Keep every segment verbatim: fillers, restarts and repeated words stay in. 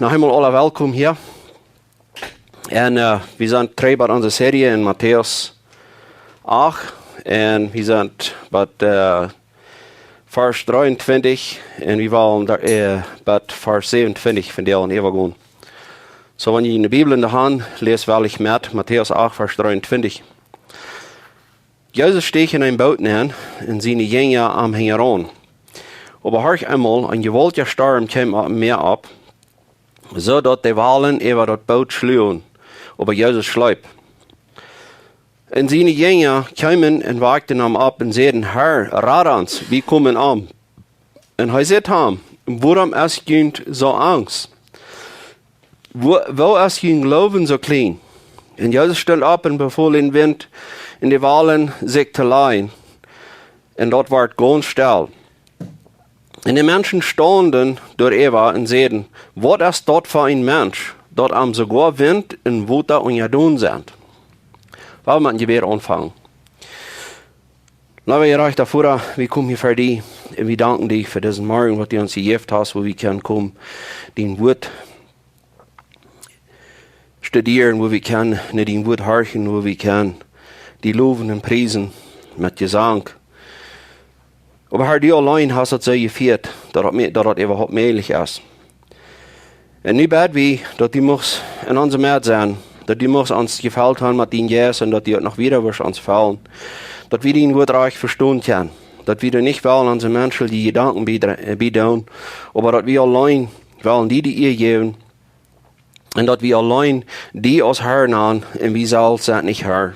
Noch eemol aule welkom hia. Un, äh, wie sent trigj bie onse Serie en Matäus acht. Un wie sent bie, äh, Varsch dreeuntwintich. Un wie wellen doa, äh, bie Varsch säwenuntwintich von doa aun äwagonen. Soo, wan jie de Bibel en de Haunt han, läst wellich met, Matäus acht, Varsch dreeuntwintich. Jesus steech en een Boot nenn un siene Jinja am hinjaraun. Oba horch eemol, een jewaultja Storm kjeem oppem Mäa opp, soo daut de Walen äwa daut Boot schluagen, oba Jesus schleep. Un siene Jinja kjeemen un wakjten am opp un säden: "Herr, rad ons, wie komen om." Un hee säd to an: "Wuarom es junt soo angst? Woo, woo es jun Gloowen soo kjlien?" Un Jesus stunt opp un befool dän Wint un de Walen sikj to lajen. Un daut wort gaunz stell. Un de Menschen staunden doaräwa un säden: "Waut es daut fa een Mensch, daut am soogoa Wint un Wota unjadon sent?" Lot ons met een Jebäd aunfangen. Leewa jerajchta Voda, wie komen hia ver die un wie danken die fa disen Morjen, waut du ons jejäft hast, wua wie kjennen komen, dien Wuat studieren, wua wie kjennen no dien Wuat horchen, wua wie kjennen die lowen un priesen met Jesank. Oba Herr, du auleen hast daut soo jefieet, daut daut mä-, daut daut äwahaupt mäajlich es. Un nu bäd wie, daut du muchst en onse Medd sennen, daut du muchst ons jefelt haben met dienen Jeist un daut du uk noch wieda woascht ons fellen, daut wie dien Wuat rajcht vestonen kjennen, daut wie doa nich wellen onse menschelje Jedanken biedra-, äh, biedoonen, oba daut wie auleen wellen die de Ea jäwen un daut wie auleen die aus Herr nanen un wie selfst sent nich Herr.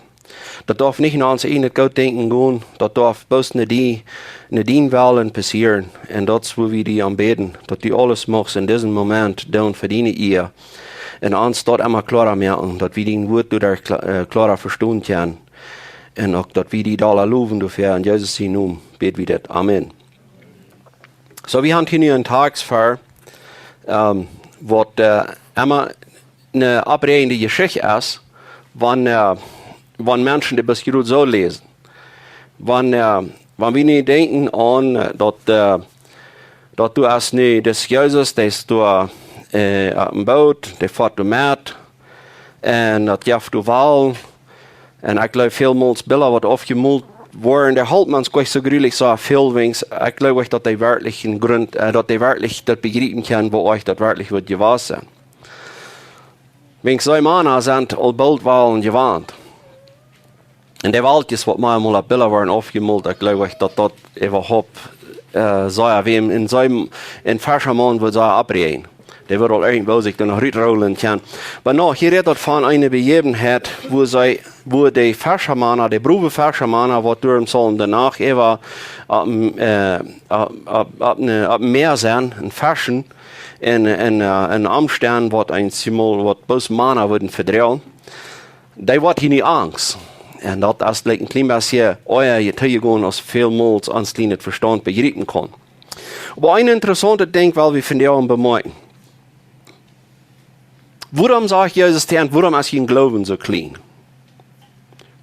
Daut darf nich no ons ieejnet Gootdenkjen gonen, daut darf bloos no die, no dienen Wellen passieren. Un daut es, wua wie die aunbäden, daut du aules muchst en disen Moment doonen fa diene Ea. Un ons daut emma kloara moaken, daut wie dien Wuat doaderch kla-, äh, kloara vestonen kjennen. Un uk daut wie die dolla lowen doafäa. En Jesus sienen Nomen bäd wie dit. Amen. Soo, wie haben hia nu een Tekst ver, ähm, waut, äh, emma eene oppräajende Jeschicht es, wan, äh, wan Menschen dee bloos jrod soo läsen. Wan, äh, wan wie nu denkjen aun, äh, daut, äh, daut du hast nu, daut Jesus, dee es doa, äh, opp een Boot, dee foat doa met, un daut jeft doa Walen. Un ekj jleew välmols Bilda waut aufjemolt woaren, dee haft maun nich soo grulich soo väl weens. Ekj jleew nich daut dee werkjlich een Grunt, äh, daut dee werkjlich daut bejriepen kjennen, woo leicht daut werkjlich woat jewast sennen. Weens soo Mana sent aul boolt Walen jewant. Un dee Walkjes waut maun mol opp Bilda woaren aufjemolt, ekj jleew nich daut daut äwahaupt, äh, soo wäm en soon, een Feschamaun wudd soo oppräajen. Dee wudd aul irjentwoo sikj doa noch rutrollen kjennen. Oba nu, hia rät daut von eene Bejäwenheit, wua see, wua de Feschamana, de browe Feschamana, waut doa em Psalm doano äwa, äh, äh, opp, opp, opp, ne, opp Mäa sent, un feschen, un, un, äh, un Omstend, waut eemol, waut bloos Mana wudden vedroagen. Dee woat hia nu angst. Un daut es, like, een kjlien bät ea too jegonen aus välmols ons kjlienet Vestaunt bejriepen kaun. Oba een interessauntet Dinkj well wie vondoag bemoakjen. Wuarom sajcht Jesus dan, wuarom es jun Gloowen soo kjlien?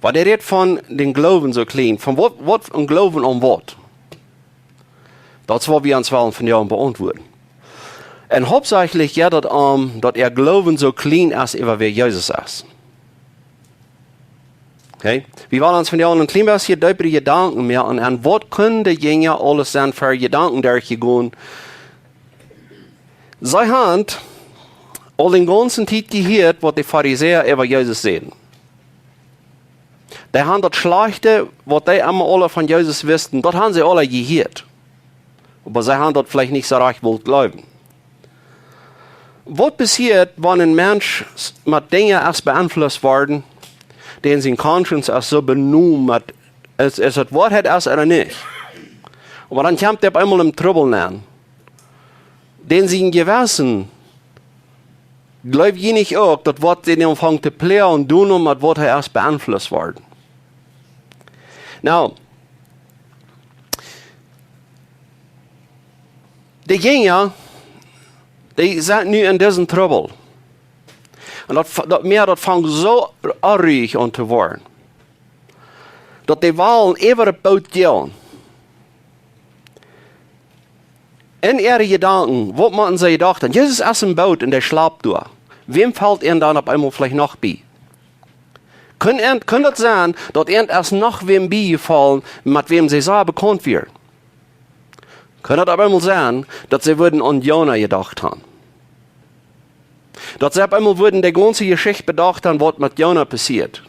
Waut hee rät von dän Gloowen soo kjlien, von waut, waut een Gloowen aun waut? Daut es waut wie ons wellen vondoag beauntwuaden. Un hauptsächlich jeit daut om, daut äa Gloowen soo kjlien es äwa wäa Jesus es. Okay? Wie wellen ons vondoag een kjlien bät deepre Jedanken moaken aun, aun waut kunnen de Jinja aules sennen fa Jedanken derchjegonen. See haben aul de gaunze Tiet jehieet, waut de Farisäa äwa Jesus säden. Dee haben daut Schlajchte, waut dee emma aule von Jesus wisten, daut haben see aule jehieet. Oba see haben daut veleicht nich soo rajcht wullt jleewen. Waut passieet, wan een Mensch s-, met Dinja es beeinflusst worden, dee en sien Conscience es soo benomen, es, es et Woarheit es ooda nich? Oba dan kjemt hee opp eemol en Trubbel nenn. Dän sien Jewessen, jleew jie nich uk, daut woat dän aunfangen to ploagen, doano met waut hee es beeinflusst worden? Nu, de Jinja, dee sent nu en disen Trubbel. Un daut, daut Mäa, daut fangt soo onruhich aun to woaren, daut de Walen äwa daut Boot gonen. En äare Jedanken, waut motten see jedocht haben? Jesus es em Boot un dee schlapt doa. Wäm felt an dan opp eemol veleicht noch bie? Kunn, an, kunn daut sennen, daut an es noch wäm biejefollen, met wäm see sea bekaunt wieren? Kunn daut opp eemol sennen, daut see wudden aun Jona jedocht haben? Daut see opp eemol wudden de gaunze Jeschicht bedocht haben, waut met Jona passieet?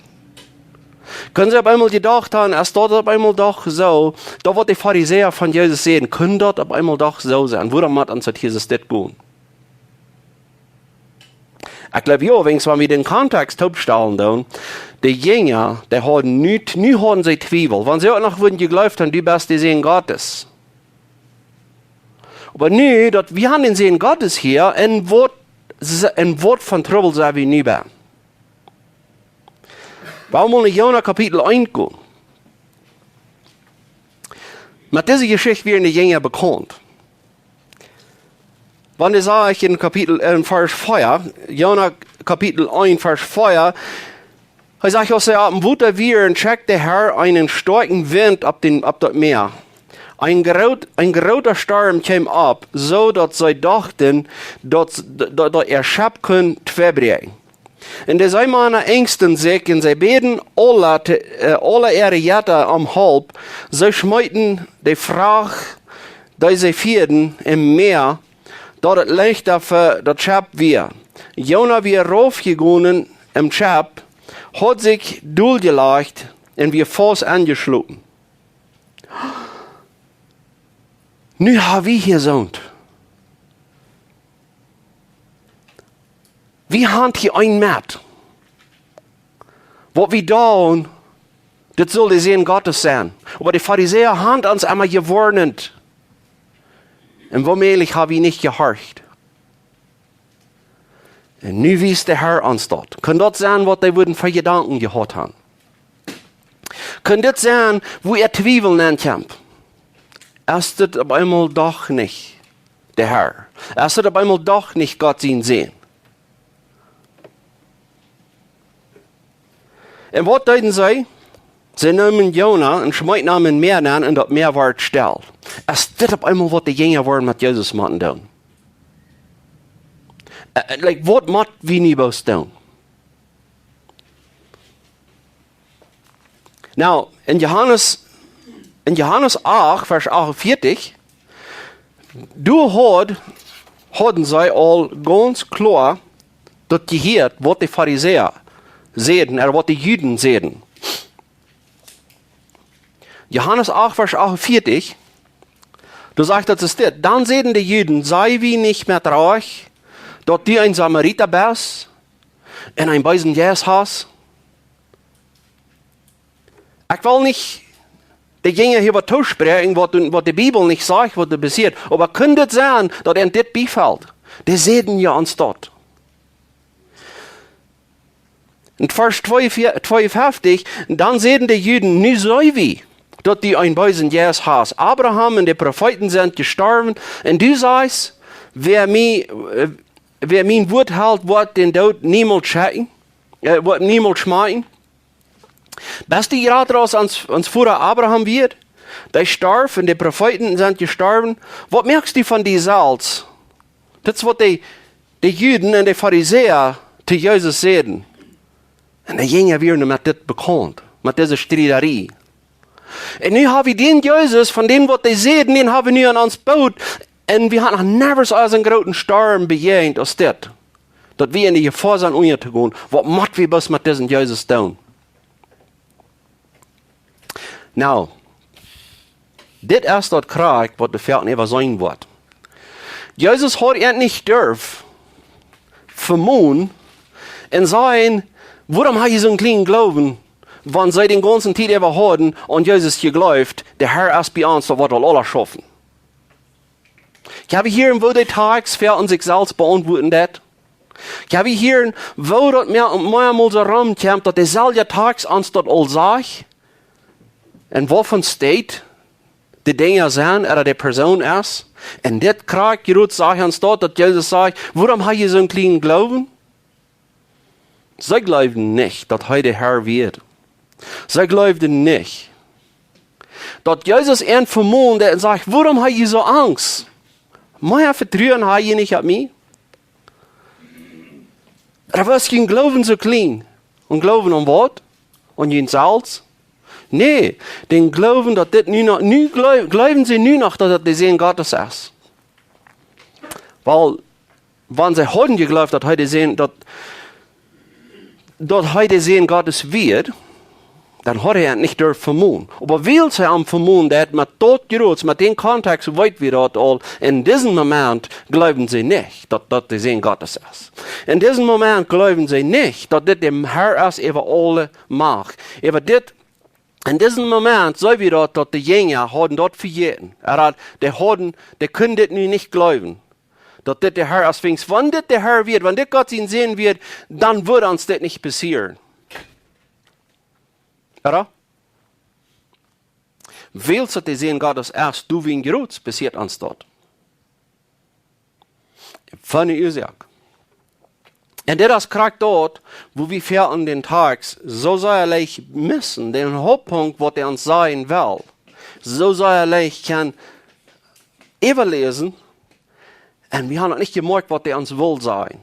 Kunn see opp eemol jedocht haben, es daut opp eemol doch soo, daut waut de Farisäa von Jesus säden, kunn daut opp eemol doch soo sennen? Wuarom mott ons daut Jesus dit gonen? Ekj jleew, jo, wäajens wan wie dän Kontext toopstalen doonen, de Jinja, dee hauden nu, nu hauden see Twiewel. Wan see uk noch wudden jejleeft haben, du best de Sän Gottes. Oba nu, daut wie haben dän Sän Gottes hia, en waut, en waut von Trubbel sent wie nu bie? Wuarom mol en Jona Kapitel eent gonen? Met dise Jeschicht wieren de Jinja bekaunt. Wan dee sajcht en Kapitel, en Varsch vea, Jona Kapitel eent, Varsch vea, hee sajcht, aus see opp em Wota wieren, schekjt de Herr eenen stoakjen Wint opp dän, opp daut Mäa. Een groot, een groota Storm kjeem opp, soo daut see dochten, daut, daut, daut äa Schepp kunn twebräakjen. Un de Seemana enjsten sikj un see bäden aule, to, äh, aule äare Jetta om Help. See schmeeten de Fracht, dee see fieeden, em Mäa, daut et leichta fa daut Schepp wia. Jona wia raufjegonen em Schepp, haud sikj doljelajcht un wia faust enjeschloten. Nu ha wie hia soont. Wie haben hia een Maun. Waut wie doonen, dit saul de Sän Gottes sennen. Oba de Farisäa haben ons emma jewoarnt. Un woomäajlich ha wie nich jehorcht. Un nu wiest de Herr ons daut. Kunn daut sennen, waut dee wudden fa Jedanken jehaut haben? Kunn dit sennen, wua äa Twiewel nenkjemt? Es dit opp eemol doch nich de Herr? Es dit opp eemol doch nich Gott sien Sän? Un waut deeden see? See neemen Jona un schmeeten am em Mäa nenn un daut Mäa wort stell. Es dit opp eemol, waut de Jinja wudden met Jesus motten doonen? Äh, like, waut mott wie nu bloos doonen? Nu, en Johanes, en Johanes acht, Varsch achtunvieetich, doa haud, hauden see aul gaunz kloa daut jehieet, waut de Farisäa säden, ooda waut de Juden säden. Johanes acht, Varsch achtunvieetich, doa sajcht daut, es dit: Dan säden de Juden: Saj wie nich met Rajcht, daut du een Samarita best un een beesen Jeist hast? Ekj well nich de Jinja hia waut toospräakjen, waut, waut de Bibel nich sajcht, waut doa passieet. Oba kunn dit sennen, daut an dit biefelt? Dee säden jo ons daut. En Varsch twee, veer, tweeunfeftich, dan säden de Juden: Nu saj wie, daut du een beesen Jeist hast. Abraham un de Profeeten sent jestorwen, un du sajchst: Wäa mie, äh, wäa mien Wuat helt, woat dän Doot niemols schekjen, äh, woat niemols schmakjen. Best du jrata aus ons, ons Voda Abraham wia? Dee storf un de Profeeten sent jestorwen. Waut moakst du von die selfst? Daut es waut de, de Juden un de Farisäa to Jesus säden. Un de Jinja wieren met dit bekaunt, met dise Striederie. Un nu ha wie dän Jesus, von däm waut dee säden, dän ha wie nu aun ons Boot. Un wie haben noch never soo een grooten Storm bejäajent aus dit. Daut wie en de Jefoa sent unjatojäwen. Waut mott wie bloos met disen Jesus doonen? Nu, dit es daut Krakjt, waut de Varsch äwa sennen woat. Jesus haud an nich durft vemonen un sajen: Wuarom ha jie soon kjlienen Gloowen, wan see dän gaunzen Tiet äwa hauden aun Jesus jejleeft, de Herr es bie ons, daut woat aul aules schaufen. Kjenn wie hieren, woo de Tekjst fa ons sikj selfst beauntwuaden deit? Kjenn wie hieren, woo daut mea un mea mol soo romkjemt, daut deselwja Tekjst ons daut aul sajcht? Un waut fa een Staut de Dinja sent, ooda de Persoon es? Un dit Krakjt hia sajcht ons daut, daut Jesus sajcht: Wuarom ha jie soon kjlienen Gloowen? See jleewden nich, daut hee de Herr wia. See jleewden nich, daut Jesus an vemond un sajcht: Wuarom ha jie soo Angst? Mea Vetruen ha jie nich opp mie? Ooda wia jun Gloowen soo kjlien? Un Gloowen aun waut? Aun junt selfst? Nä, dän Gloowen, daut dit nu noch, nu gleew-, gleewen see nu noch, daut daut de Sän Gottes es. Wiels, wan see hauden jegleeft, daut hee de Sän, daut, daut hee de Sän Gottes wia, dan haud hee am nich durft vemonen. Oba wiels hee am vemonen deed, met daut Jrots, met dän Kontext, weet wie daut aul, en disen Moment gleewen see nich, daut daut de Sän Gottes es. En disen Moment gleewen see nich, daut dit de Herr es äwa aule Macht. Äwa dit, en disen Moment, soo wie daut, daut de Jinja hauden daut vejäten. Hee haud, dee hauden, dee kunnen dit nu nich gleewen, daut dit de Herr es. Wiels, wan dit de Herr wia, wan dit Gott sien Sän wia, dan wudd ons dit nich passieren. Ooda? Wiels daut de Sän Gottes es, doawäajen Jrots passieet ons daut. Von de Uasoak. Un dit es krakjt daut, wua wie väl en dän Tekst soo sea leicht missen, dän Hauptpunkt, waut hee ons sajen well. Soo sea leicht kaun äwaläsen, un wie haben noch nich jemoakt, waut hee ons well sajen.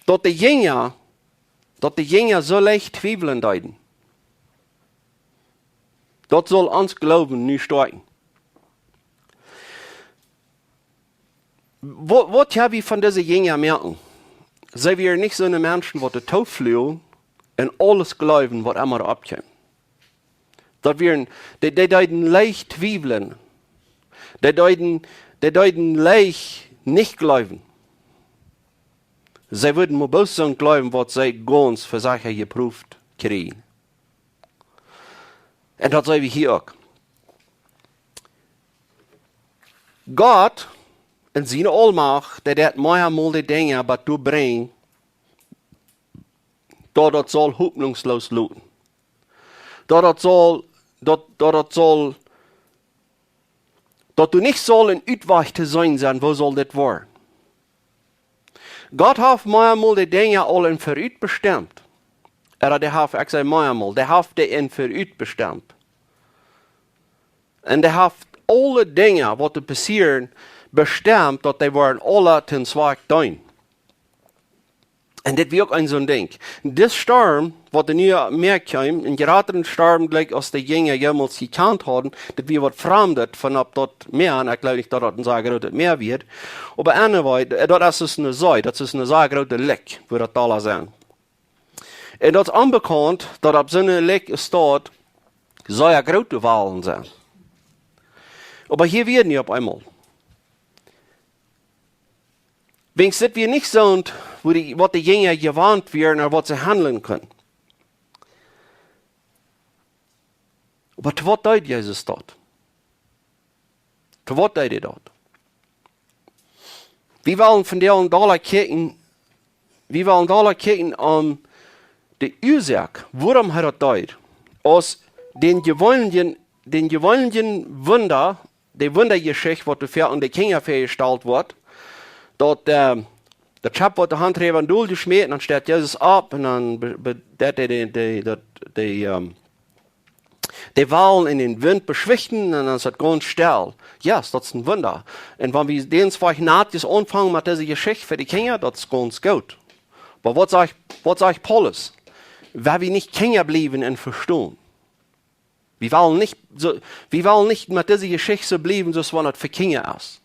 Daut de Jinja, daut de Jinja soo leicht twiewlen deeden. Daut saul ons Gloowen nu stoakjen. Waut, waut ha wie von dise Jinja moakjen? See wieren nich soone Menschen, waut de Toof fluagen un aules gleewen, waut emma oppkjeem. Daut wieren, dee, dee deeden leicht twiewlen. Dee deeden, dee deeden leicht nich gleewen. See wudden mau bloos soont gleewen, waut see gaunz fa secha jeprooft kjrieen. Un daut seenen wie hia uk. Gott en siene Aulmacht, dee deit mea mol de Dinja bat doa brinjen, daut daut saul hopninjsloos loten. Daut daut saul, daut, daut daut saul, daut doa nich saul een Utwajch to seenen sennen, woo saul dit woaren? Gott haft mea mol de Dinja aul em Verut bestemt. Ooda dee haft, ekj saj mea mol, dee haft dee em Verut bestemt. Un dee haft aule Dinja, waut doa passieren, bestemt, daut dee woaren aule toom Zwakj deenen. Un dit wia uk een soon Dinkj. Dis Storm, waut doa nu opp Mäa kjeem, een jratren Storm, jlikj aus de Jinja jemols jekjant hauden, dit wia waut Framdet von opp daut Mäa, un ekj jleew nich, daut daut een sea grootet Mäa wia. Oba anyway, d-, daut es dus eene See, daut es eene sea groote Lake, wua daut doa sent. Un daut es onbekaunt, daut opp soone Lake es daut sea groote Walen sent. Oba hia wia nu opp eemol. Wiels dit wia nich soont, wua de, waut de Jinja jewant wieren, ooda waut see haundlen kunnen. Oba to waut deed Jesus daut? To waut deed hee daut? Wie wellen vondoag doa kjikjen, wie wellen doa kjikjen aun de Uasoak, wuarom hee daut deed. Aus dän jeweenlichen, dän jeweenlichen Wunda, de Wundajeschicht, waut doa fa aun de Kjinja väajestalt woat, daut, äh, daut Schepp woat de Haunt äwa dol jeschmäten, dan steit Jesus opp un dan be-, be-, deit hee de, de, daut, de, ähm, de Walen un dän Wint beschwichten un dan es daut gaunz stell. Jo, daut es een Wunda. Un wan wie dän Wajch natius aunfangen met dise Jeschicht fa de Kjinja, daut es gaunz goot. Oba waut sajcht, waut sajcht Paulus? Wan wie nich Kjinja bliewen em Vestonen. Wie wellen nich soo, wie wellen nich met dise Jeschicht soo bliewen, soo aus wan daut fa Kjinja es.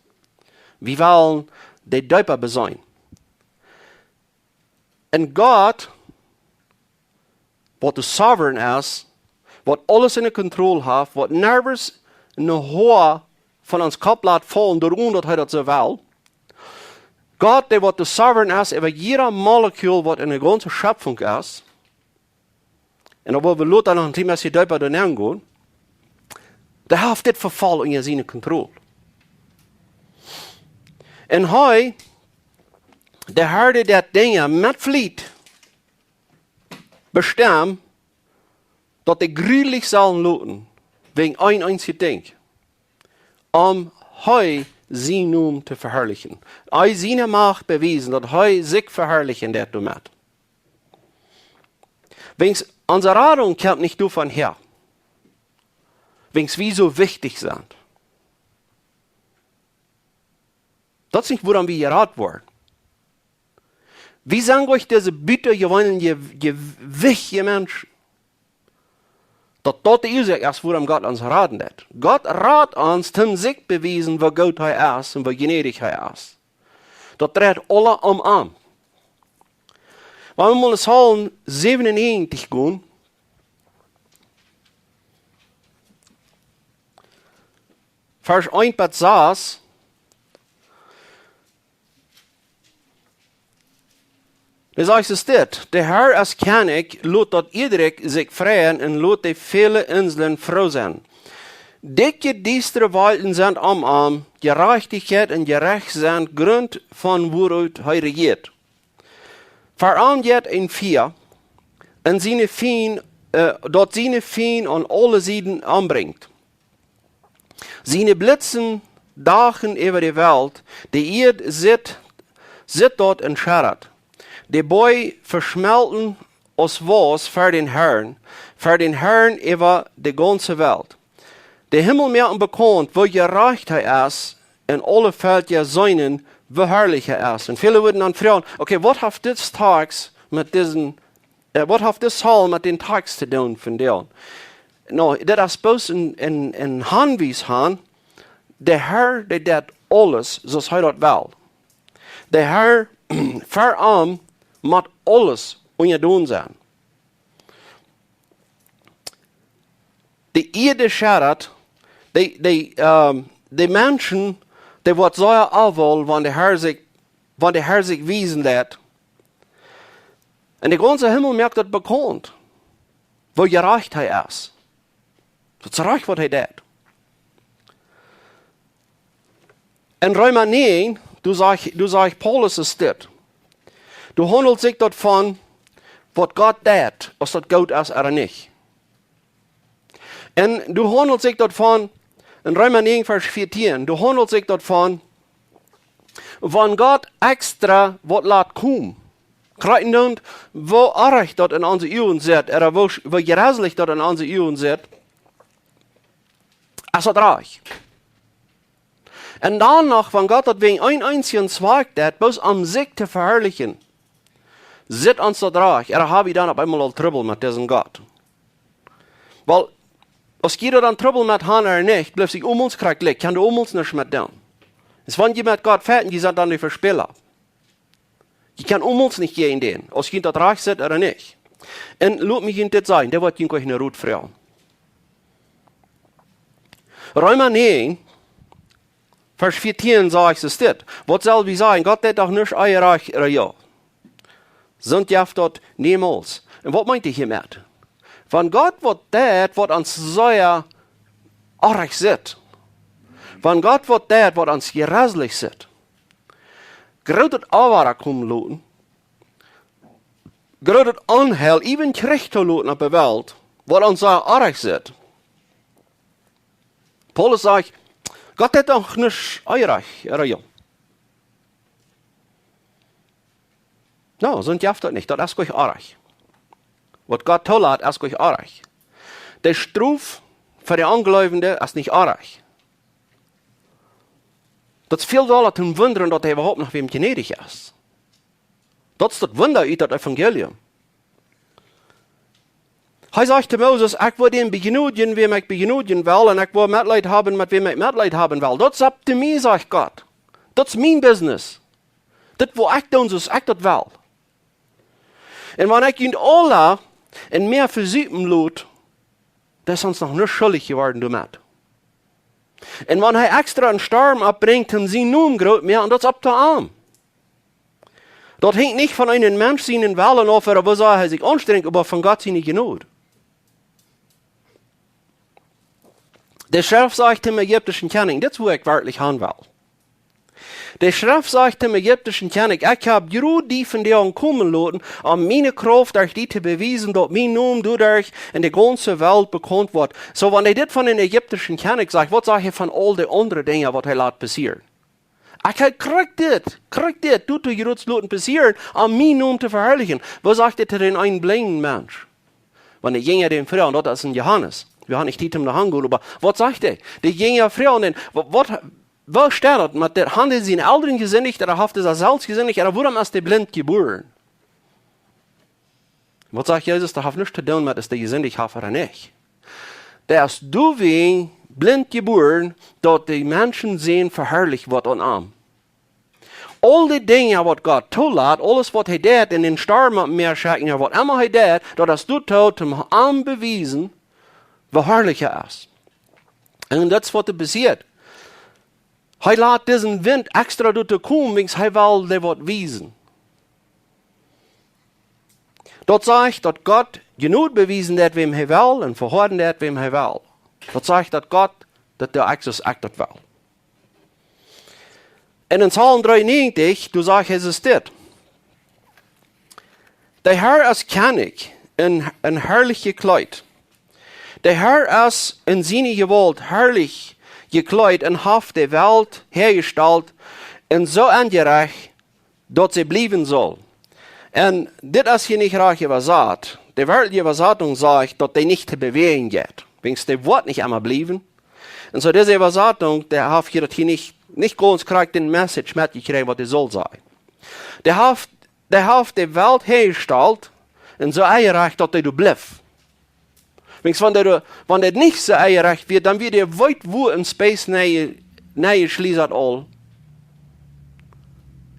Wie wellen de deepa beseenen. Un Gott, waut de Sovereign es, waut aules enne Kontroll haft, waut nirjens een Hoa von ons Kopp lat faulen, doaromm daut hee daut soo well. Gott, dee waut de Sovereign es, äwa jieda Molekjul, waut enne gaunze Schepfunk es, un dan woa wie lota noch een kjlien bät deepa doa nenn gonen, dee haft dit Vefal unja siene Kontroll. Un hee, de Herr, dee deit Dinja met Fliet bestemmen, daut dee jrulich sellen loten, wäajen een eensjet Dinkj, om hee sienen Nomen to veharlichen. Hee siene Macht bewiesen, daut hee sikj veharlichen deit doamet. Wiels onse Radunk kjemt nich doavon häa. Wiels wie soo wichtich sent. Daut es nich, wuarom wie jerat woaren. Wie sent doch dise butajeweenelje, je-, jewichtje Menschen. Daut daut de Uasoak es, wuarom Gott ons raden deit. Gott rat ons, om sikj to bewiesen, woo goot hee es un woo jnädich hee es. Daut dreit aules om am. Wan wie mol en Psalm säwenunnegentig gonen, Varsch eent bat sas, doa sajcht et dit: De Herr es Kjennich, lot daut Iedrikj sikj freien un lot de väle Inseln froo sennen. Dikje diestre Wolkjen sent om am, Jerajchtichkjeit un Jerecht sent Grunt, von wuaut hee rejieet. Ver am jeit een Fia, un siene Fiend, äh, daut siene Fiend aun aule Sieden ombrinjt. Siene Blitzen dachen äwa de Welt, de Ieed sitt, sitt daut un scheddat. De Boaj veschmelten aus Wauss ver dän Herrn, ver dän Herrn äwa de gaunze Welt. De Himmel moaken bekaunt, woo jerajcht hee es, un aule Velkja seenen, woo harlich hee es. Un väle wudden dan froagen: Okay, waut haft dit Tekst met disen, äh, waut haft dit Psalm met dän Tekst to doonen vondoag? Nu, daut es bloos een, een, een Hanwies han, de Herr, dee deit aules, soo aus hee daut well. De Herr, ver am mott aules unjadon sennen. De Ieed scheddat, de, de, ähm, de Menschen, dee woat sea aufwellen, wan de Herr sikj, wan de Herr sikj wiesen deit. Un de gaunze Himmel moakt daut bekaunt, woo jerajcht hee es. Daut es rajcht, waut hee deit. En Reema näajen, doa sajcht, doa sajcht Paulus es dit: Doa haundelt sikj daut von, waut Gott deit, auf daut goot es ooda nich. Un doa haundelt sikj daut von, en Reema näajen, Varsch vieetieen, doa haundelt sikj daut von, wan Gott extra waut lat komen. Krakjt dan, woo oaj daut en onse Uagen sitt, ooda woo sch-, woo jreslich daut en onse Uagen sitt, es daut rajcht. Un dan noch, wan Gott daut wäajen een eensja Zwakj deit, bloos om sikj to veharlichen, sitt ons daut rajcht, ooda ha wie dan opp eemol aul Trubbel met disen Gott? Well, auf jie dan Trubbel met han ooda nich, blift sikj aulemol krakjt jlikj, kaun doa aulemol nuscht met doonen. Es wan jie met Gott fajchten, jie sent dan de Vespäla. Jie kjennen aulemol nich jäajen dän, auf jie daut rajcht sent ooda nich. Un lot mie junt dit sajen, dee woat junt jlikj een Rot froagen. Reema näajen, Varsch vieetieen sajcht et dit: Waut sell wie sajen? Gott deit doch nuscht onjerajcht, ooda jo? Soont jeft daut niemols. Un waut meent hee hia met? Wan Gott waut deit, waut ons sea oaj sitt, wan Gott waut deit, waut ons jreslich sitt, grootet Onwada komen loten, grootet Onheil, even Kjrich to loten opp de Welt, waut ons sea oaj sitt. Paulus sajcht: Gott deit doch nuscht onjerajcht, ooda jo? Nu, soont jeft daut nich, daut es jlikj oaj. Waut Gott toolat, es jlikj oaj. De Strof fa de Onjleewende es nich oaj. Daut es väl dolla toom wundren, daut hee äwahaupt noch wäm jnädich es. Daut es daut Wunda ut daut Evangelium. Hee sajcht to Moses: Ekj woa dän bejnodjen, wäm ekj bejnodjen well, un ekj woa Metleet haben, met wäm ekj Metleet haben well. Daut es up to me, sajcht Gott. Daut es mien business. Daut woa ekj doonen, soo aus ekj daut well. Un wan ekj junt aula em Mäa vesupen lot, daut es ons noch nich schuldich jeworden doamet. Un wan hee extra een Storm oppbrinjt, om sienen Nomen groot to moaken, daut es up to am. Daut henjt nich von eenen Mensch sienen Wellen auf, ooda woo sea hee sikj aunstrenjt, oba von Gott siene Jnod. De Schreft sajcht däm ägiptischen Kjennich, dit es, wua ekj werkjlich han well. De Schreft sajcht däm ägiptischen Kjennich: Ekj hab jrod die vondoag komen loten, om miene Krauft derch die to bewiesen, daut mien Nomen doaderch en de gaunze Welt bekaunt woat. Soo, wan hee dit von dän ägiptischen Kjennich sajcht, waut sajcht hee von aul de aundre Dinja, waut hee lat passieren? Ekj hab krakjt dit, krakjt dit, doa jrod loten passieren, om mienen Nomen to veharlichen. Waut sajcht hee to dän eenen blinjen Mensch? Wan de Jinja dän froagen, daut es een Johanes. Wie haben nich Tiet om doa han gonen, oba waut sajcht hee? De Jinja froagen am: Waut, waut, woo steit daut met dit? Haben dee siene Elren jesindicht, ooda haft hee selfst jesindicht, ooda wuarom es dee blint jebuaren? Waut sajcht Jesus? Daut haft nuscht to doonen met, aus dee jesindicht haft ooda nich. Dee es doawäajen blint jebuaren, daut de Menschensän veharlicht woat aun am. Aul dee Dinja, waut Gott toolat, aules, waut hee deit, en dän Storm opp daut Mäa schekjen, ooda waut emma hee deit, daut es doatoo, om am bewiesen, woo harlich hee es. Un daut es, waut doa passieet. Hee lat disen Wint extra doatoo komen, wiels hee well dee waut wiesen. Daut sajcht, daut Gott Jnod bewiesen deit, wäm hee well, un vehoaden deit, wäm hee well. Daut sajcht, daut Gott, daut dee extra sajcht, daut well. Un en Psalm dreeunnäajentich, doa sajcht Jesus dit: De Herr es Kjennich, en, en harlich jekjleet. De Herr es en siene Jewault harlich jekjleet un haft de Welt häajestalt un soo aunjerecht, daut see bliewen saul. Un dit es hia nich rajcht äwasat. De werkjliche Äwasatunk sajcht, daut dee nich to bewäajen jeit. Wiels dee woat nich emma bliewen. Un soo dise Äwasatunk, dee haft hia daut hia nich, nich gaunz krakjt dän Message metjekjräajen, waut dee saul sajen. Dee haft, dee haft de Welt häajestalt un soo aunjerecht, daut dee doa blift. Wiels wan dee, wan dee nich soo aunjerecht wia, dan wia dee wiet wua en Space näaje, näaje Schliesat aul.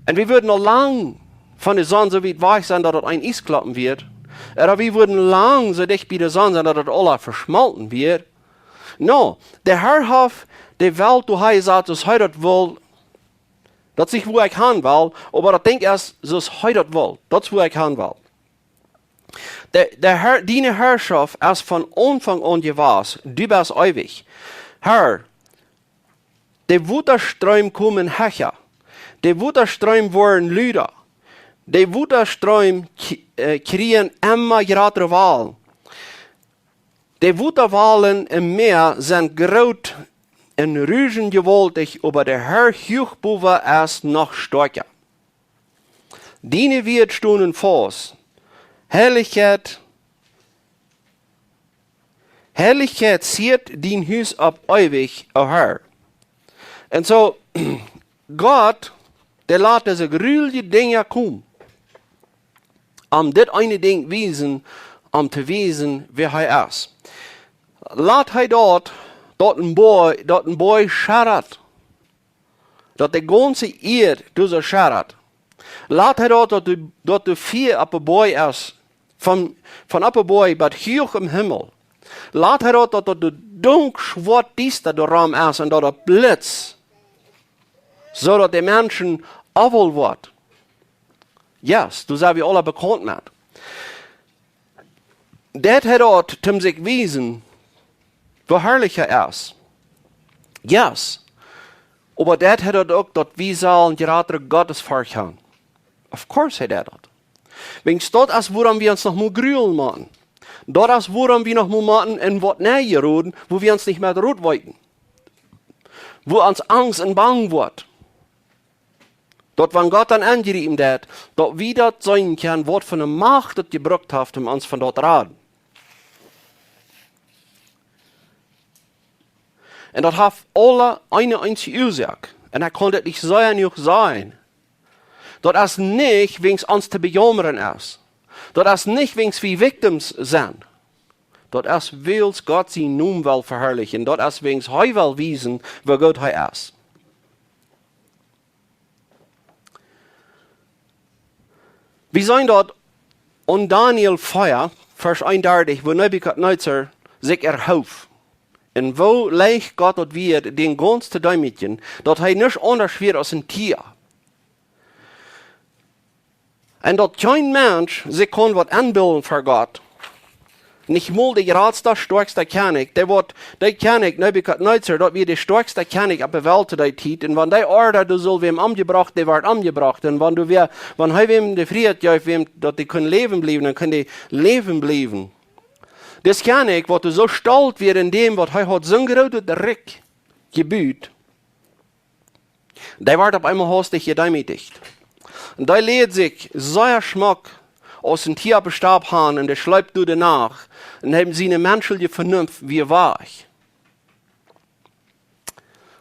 Un wie wudden aul lang von de Sonn soo wiet wajch sennen, daut daut een Iesklompen wia. Ooda wie wudden lang soo dicht bie de Sonn sennen, daut daut aula veschmolten wia. No, de Herr haft de Welt doa hanjesat, soo aus hee daut well. Daut es nich, wua ekj han well, oba daut Dinkj es, soo aus hee daut well. Daut es, wua ekj han well. De, de Herr, diene Herrschaft es von Aunfank aun jewast, du best eewich. Herr, de Wotastroom komen hecha, de Wotastroom woaren luda, de Wotastroom kj-, äh, kjrieen emma jratre Walen. De Wotawalen em Mäa sent groot un ruschen jewaultich, oba de Herr huach bowen es noch stoakja. Diene Wieed stonen faust. Harlichkjeit, Harlichkjeit siet dien Hus opp eewich, o Herr. Un soo, Gott, dee lat dise gruelje Dinja komen, om dit eene Dinkj wiesen, om to wiesen, wäa hee es. Lat hee daut, daut een Boaj, daut een Boaj scheddat. Daut de gaunze Ieed doa soo scheddat. Lat hee daut, daut doa, daut doa Fia opp dän Boaj es, von, von opp dän Boaj bat huach em Himmel. Lat hee daut, daut, daut doa dunkel schwoat diesta doaromm es un daut daut blitzt, soo daut de Menschen äwel woaren. Yes, doa sent wie aula bekaunt met. Deit hee daut, om sikj wiesen, woo harlich hee es. Yes. Oba deit hee daut uk, daut wie sellen jratre Gottesforcht han? Of course hee deit daut. Wiels daut es, wuarom wie ons noch mol grulen motten. Daut es, wuarom wie noch mol motten en waut nenjeroden, wua wie ons nich mea rut weeten. Wua ons Angst un Bang woat. Daut wan Gott dan aunjriepen deit, daut wie daut seenen kjennen, waut fa eene Macht daut jebrukt haft, om ons von daut to raden. Un daut haft aula eene eensje Uasoak. Un ekj kaun daut nich sea jenuach sajen. Daut es nich, wiels ons to bejaumren es. Daut es nich, wiels wie victims sent. Daut es, wiels Gott sienen Nomen well veharlichen. Daut es, wiels hee well wiesen, woo goot hee es. Wie seenen daut en Daniel vea, Varsch eenundartich, wua Nebukadnezar sikj erhoof. Un woo leicht Gott daut wia, dän gaunz to deemootjen, daut hee nuscht aundasch wia aus een Tia. Un daut kjeen Mensch sikj kunn waut enbilden ver Gott. Nich mol de jratsta, stoakjsta Kjennich. Dee wort, dee Kjennich, Nebukadnezar, daut wia de stoakjsta Kjennich opp de Welt to dee Tiet. Un wan dee ordad, doa sull wäm omjebrocht, dee wort omjebrocht. Un wan doa wia, wan hee wäm de Frieheit jeef, wäm, daut dee kunn läwen bliewen, dan kunn dee läwen bliewen. Dis Kjennich, waut soo stolt wia en däm, waut hee haud soon grootet Rikj jebut, dee wort opp eemol haustich jedeemootijcht. Un dee leet sikj sea schmock aus een Tia opp de Stap han un dee schleep doa de Nacht. un hee siene menschliche Vernunft wia wajch.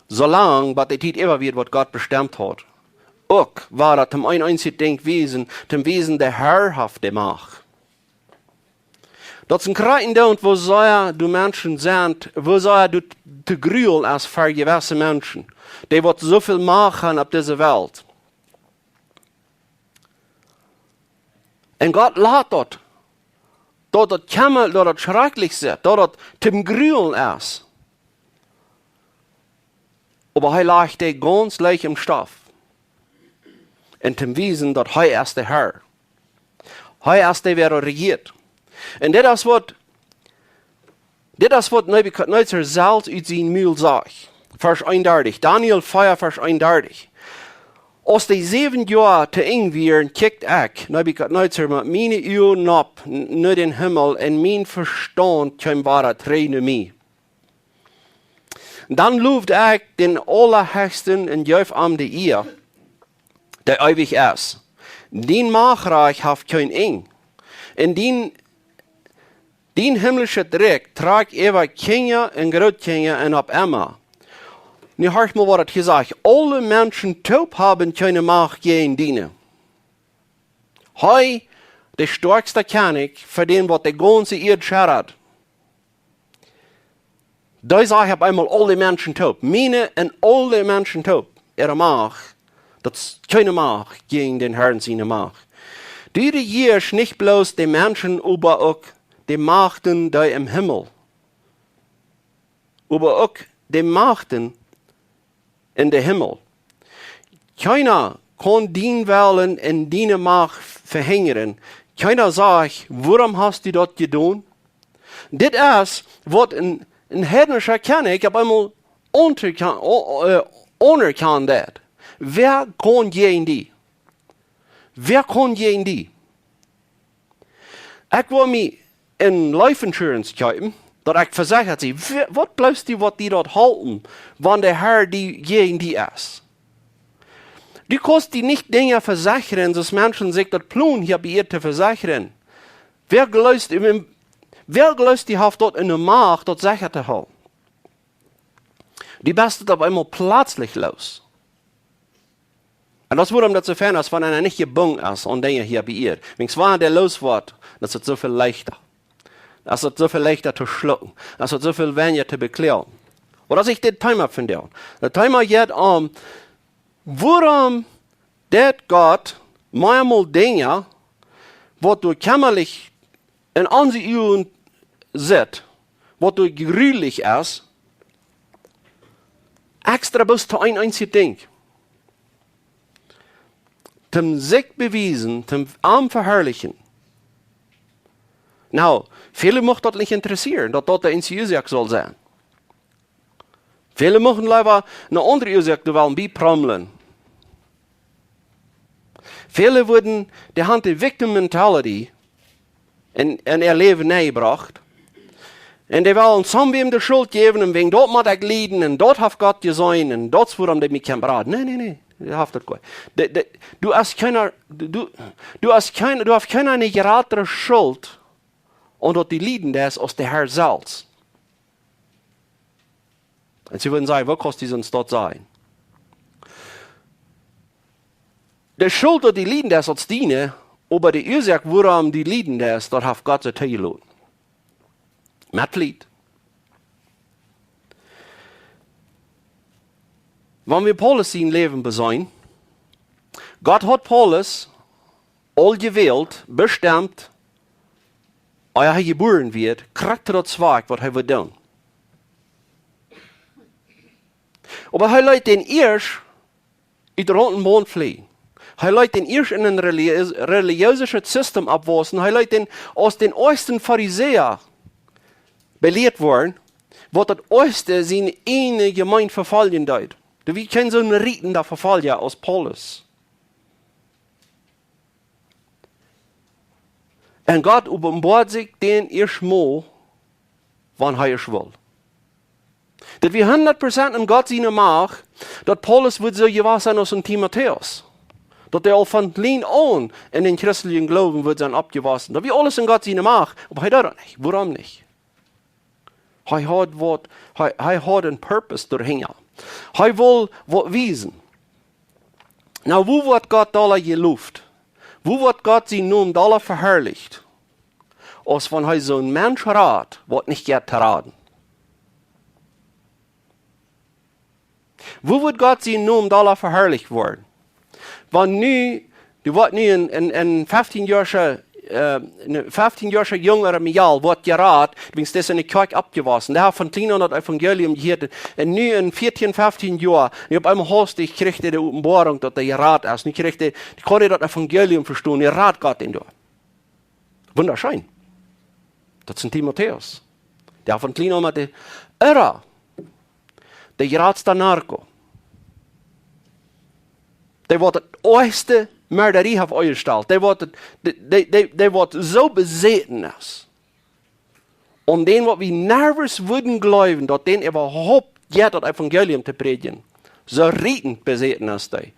Soo lang, bat de Tiet äwa wia, waut Gott bestemt haud. Uk wia daut toom een eensjet Dinkj wiesen, toom wiesen, de Herr haft de Macht. Daut es een krakjt daut, woo sea du Menschen sent, woo sea du to grulen es fa jewesse Menschen, dee waut soo väl Macht haben opp dise Welt. Un Gott lat daut, daut daut kjemmet, daut daut schrakjlich sitt, daut daut toom grulen es. Oba hee lajcht dee gaunz leicht em Stoff. Un toom wiesen, daut hee es de Herr. Hee es dee, waut rejieet. Un dit es waut, dit es waut Nebukadnezar selfst ut sien Mul sajcht. Varsch eenundartich. Daniel vea, Varsch eenundartich. Aus de säwen Joa to Enj wieren, kjikjt ekj, Nebukadnezar, met miene Uagen nopp, n-, no dän Himmel, un mien Vestaunt kjeem wada trigj no mie. Dan lowd ekj dän Aulahechsten un jeef am de Ea, dee eewich es. Dien Machtrikj haft kjeen Enj. Un dien, dien himmlischet Rikj trakjt äwa Kjinja un Grootkjinja un opp emma. Nu horcht mol, waut et hia sajcht. Aule Menschen toop haben kjeene Macht jäajen diene. Hee, de stoakjsta Kjennich, fa dän waut de gaunze Ieed scheddat. Dee sajcht opp eemol aule Menschen toop. Miene un aule Menschen toop. Äare Macht, daut es kjeene Macht jäajen dän Herrn siene Macht. Du rejieescht nich bloos de Menschen, oba uk de Machten, dee em Himmel. Oba uk de Machten en dän Himmel. Kjeena kaun dien Wellen un diene Macht vehinjren. Kjeena sajcht: "Wuarom hast du daut jedonen?" Dit es waut een, een heidnischa Kjennich opp eemol aunekjan-, o-, o-, äh, aunekjanen deed. Wäa kaun jäajen die? Wäa kaun jäajen die? Ekj wull mie een Life Insurance kjeepen, daut ekj vesechat sie. Wäa, waut jleefst du, waut die daut halpen, wan de Herr die jäajen die es? Du kaust die nich Dinja vesechren, soo aus Menschen sikj daut plonen, hia bie Ieed to vesechren. Wäa jleefst, wäa jleefst, dee haft daut enne Macht, daut secha to hoolen? Du best daut opp eemol pletslich loos. Un daut es wuarom daut soo fein es, wan eena nich jebungen es aun Dinja hia bie Ieed. Wiels wan dee loos woat, daut es soo väl leichta. Daut es soo väl leichta to schlucken. Daut es soo väl weinja to bekloagen. Oba daut es nich daut Thema von vondoag. Daut Thema jeit om, wuarom deed Gott meamol Dinja, waut doa kjemmerlich en onse Uagen sitt, waut doa jrulich es, extra bloos to een eensjet Dinkj. Toom sikj bewiesen, toom am veharlichen. Nu, väle mucht daut nich interessieren, daut daut de eensje Uasoak saul sennen. Väle muchten leewa eene aundre Uasoak doa wellen bie promlen. Väle wudden, dee han de Victim Mentality en, en äa Läwen nenjebrocht. Un dee wellen sommwäm de Schult jäwen un wäajen daut mott ekj lieden un daut haft Gott jeseenen un daut es wuarom dee mie kjennen beraden. Nä, nä, nä, dee haft daut goot. De, de, du hast kjeene, du, du, du hast kjeene, du hast kjeene jratre Schult, un daut du lieden deist aus de Herr selfst. Un see wudden sajen: "Woo kaust du ons daut sajen?" De Schult, daut du lieden deist, daut es diene, oba de Uasoak, wuarom du lieden deist, daut haft Gott die tojeloten. Met Leet. Wan wie Paulus sien Läwen beseenen, Gott haud Paulus aul jewält, bestemt, ea hee jebuaren wort, krakjt to daut Woakj, waut hee wudd doonen. Oba hee leet dän ieescht ut de Runden Baunt flieen. Hee leet dän ieescht en een religiös-, religiöset System oppwaussen. Hee leet dän aus dän oajsten Farisäa belieet woaren, waut daut oajste siene ieejne Jemeent vefoljen deed. Doa wia kjeen soon rietenda Vefolja aus Paulus. Un Gott openboat sikj dän ieescht mol, wan hee es wull. Daut wia hundat Prozent en Gott siene Macht, daut Paulus wudd soo jewast sennen aus een Timotäus. Daut hee aul von kjlien aun en dän christeljen Gloowen wudd sennen oppjewossen. Daut wia aules en Gott siene Macht, oba hee deed daut nich. Wuarom nich? Hee haud waut, hee, hee haud een Purpose doahinja. Hee wull waut wiesen. Nu, woo woat Gott doa jeloft? Woo woat Gott sienen Nomen doa veharlicht? Aus wan hee soon Mensch rat, waut nich jeit to raden. Woo woat Gott sienen Nomen doa veharlicht woaren? Wan nu, dee woat nu een, een, een feftienjoascha, äh, een feftienjoascha junga Mejal woat jerat, wiels dee es en de Kjoakj oppjewossen. Dee haft von kjlien aun daut Evangelium jehieet. Un nu en vieetieen, feftieen Joa, nu opp eemol haustich kjricht hee de Openboarunk, daut hee jerat es. Nu kjricht hee, nu kaun hee daut Evangelium vestonen, nu rat Gott am doa. Wundascheen. Daut es Timotäus. Dee haft von kjlien aun met de Irra, de jratsta Narko. Dee woat de oajchste Mördarie haft aunjestalt. Dee woat, dee, dee, dee, dee woat soo besäten es. Om dän, waut wie nuscht wudden jleewen, daut dän äwahaupt jeit daut Evangelium to prädjen. Soo rietend besäten es dee.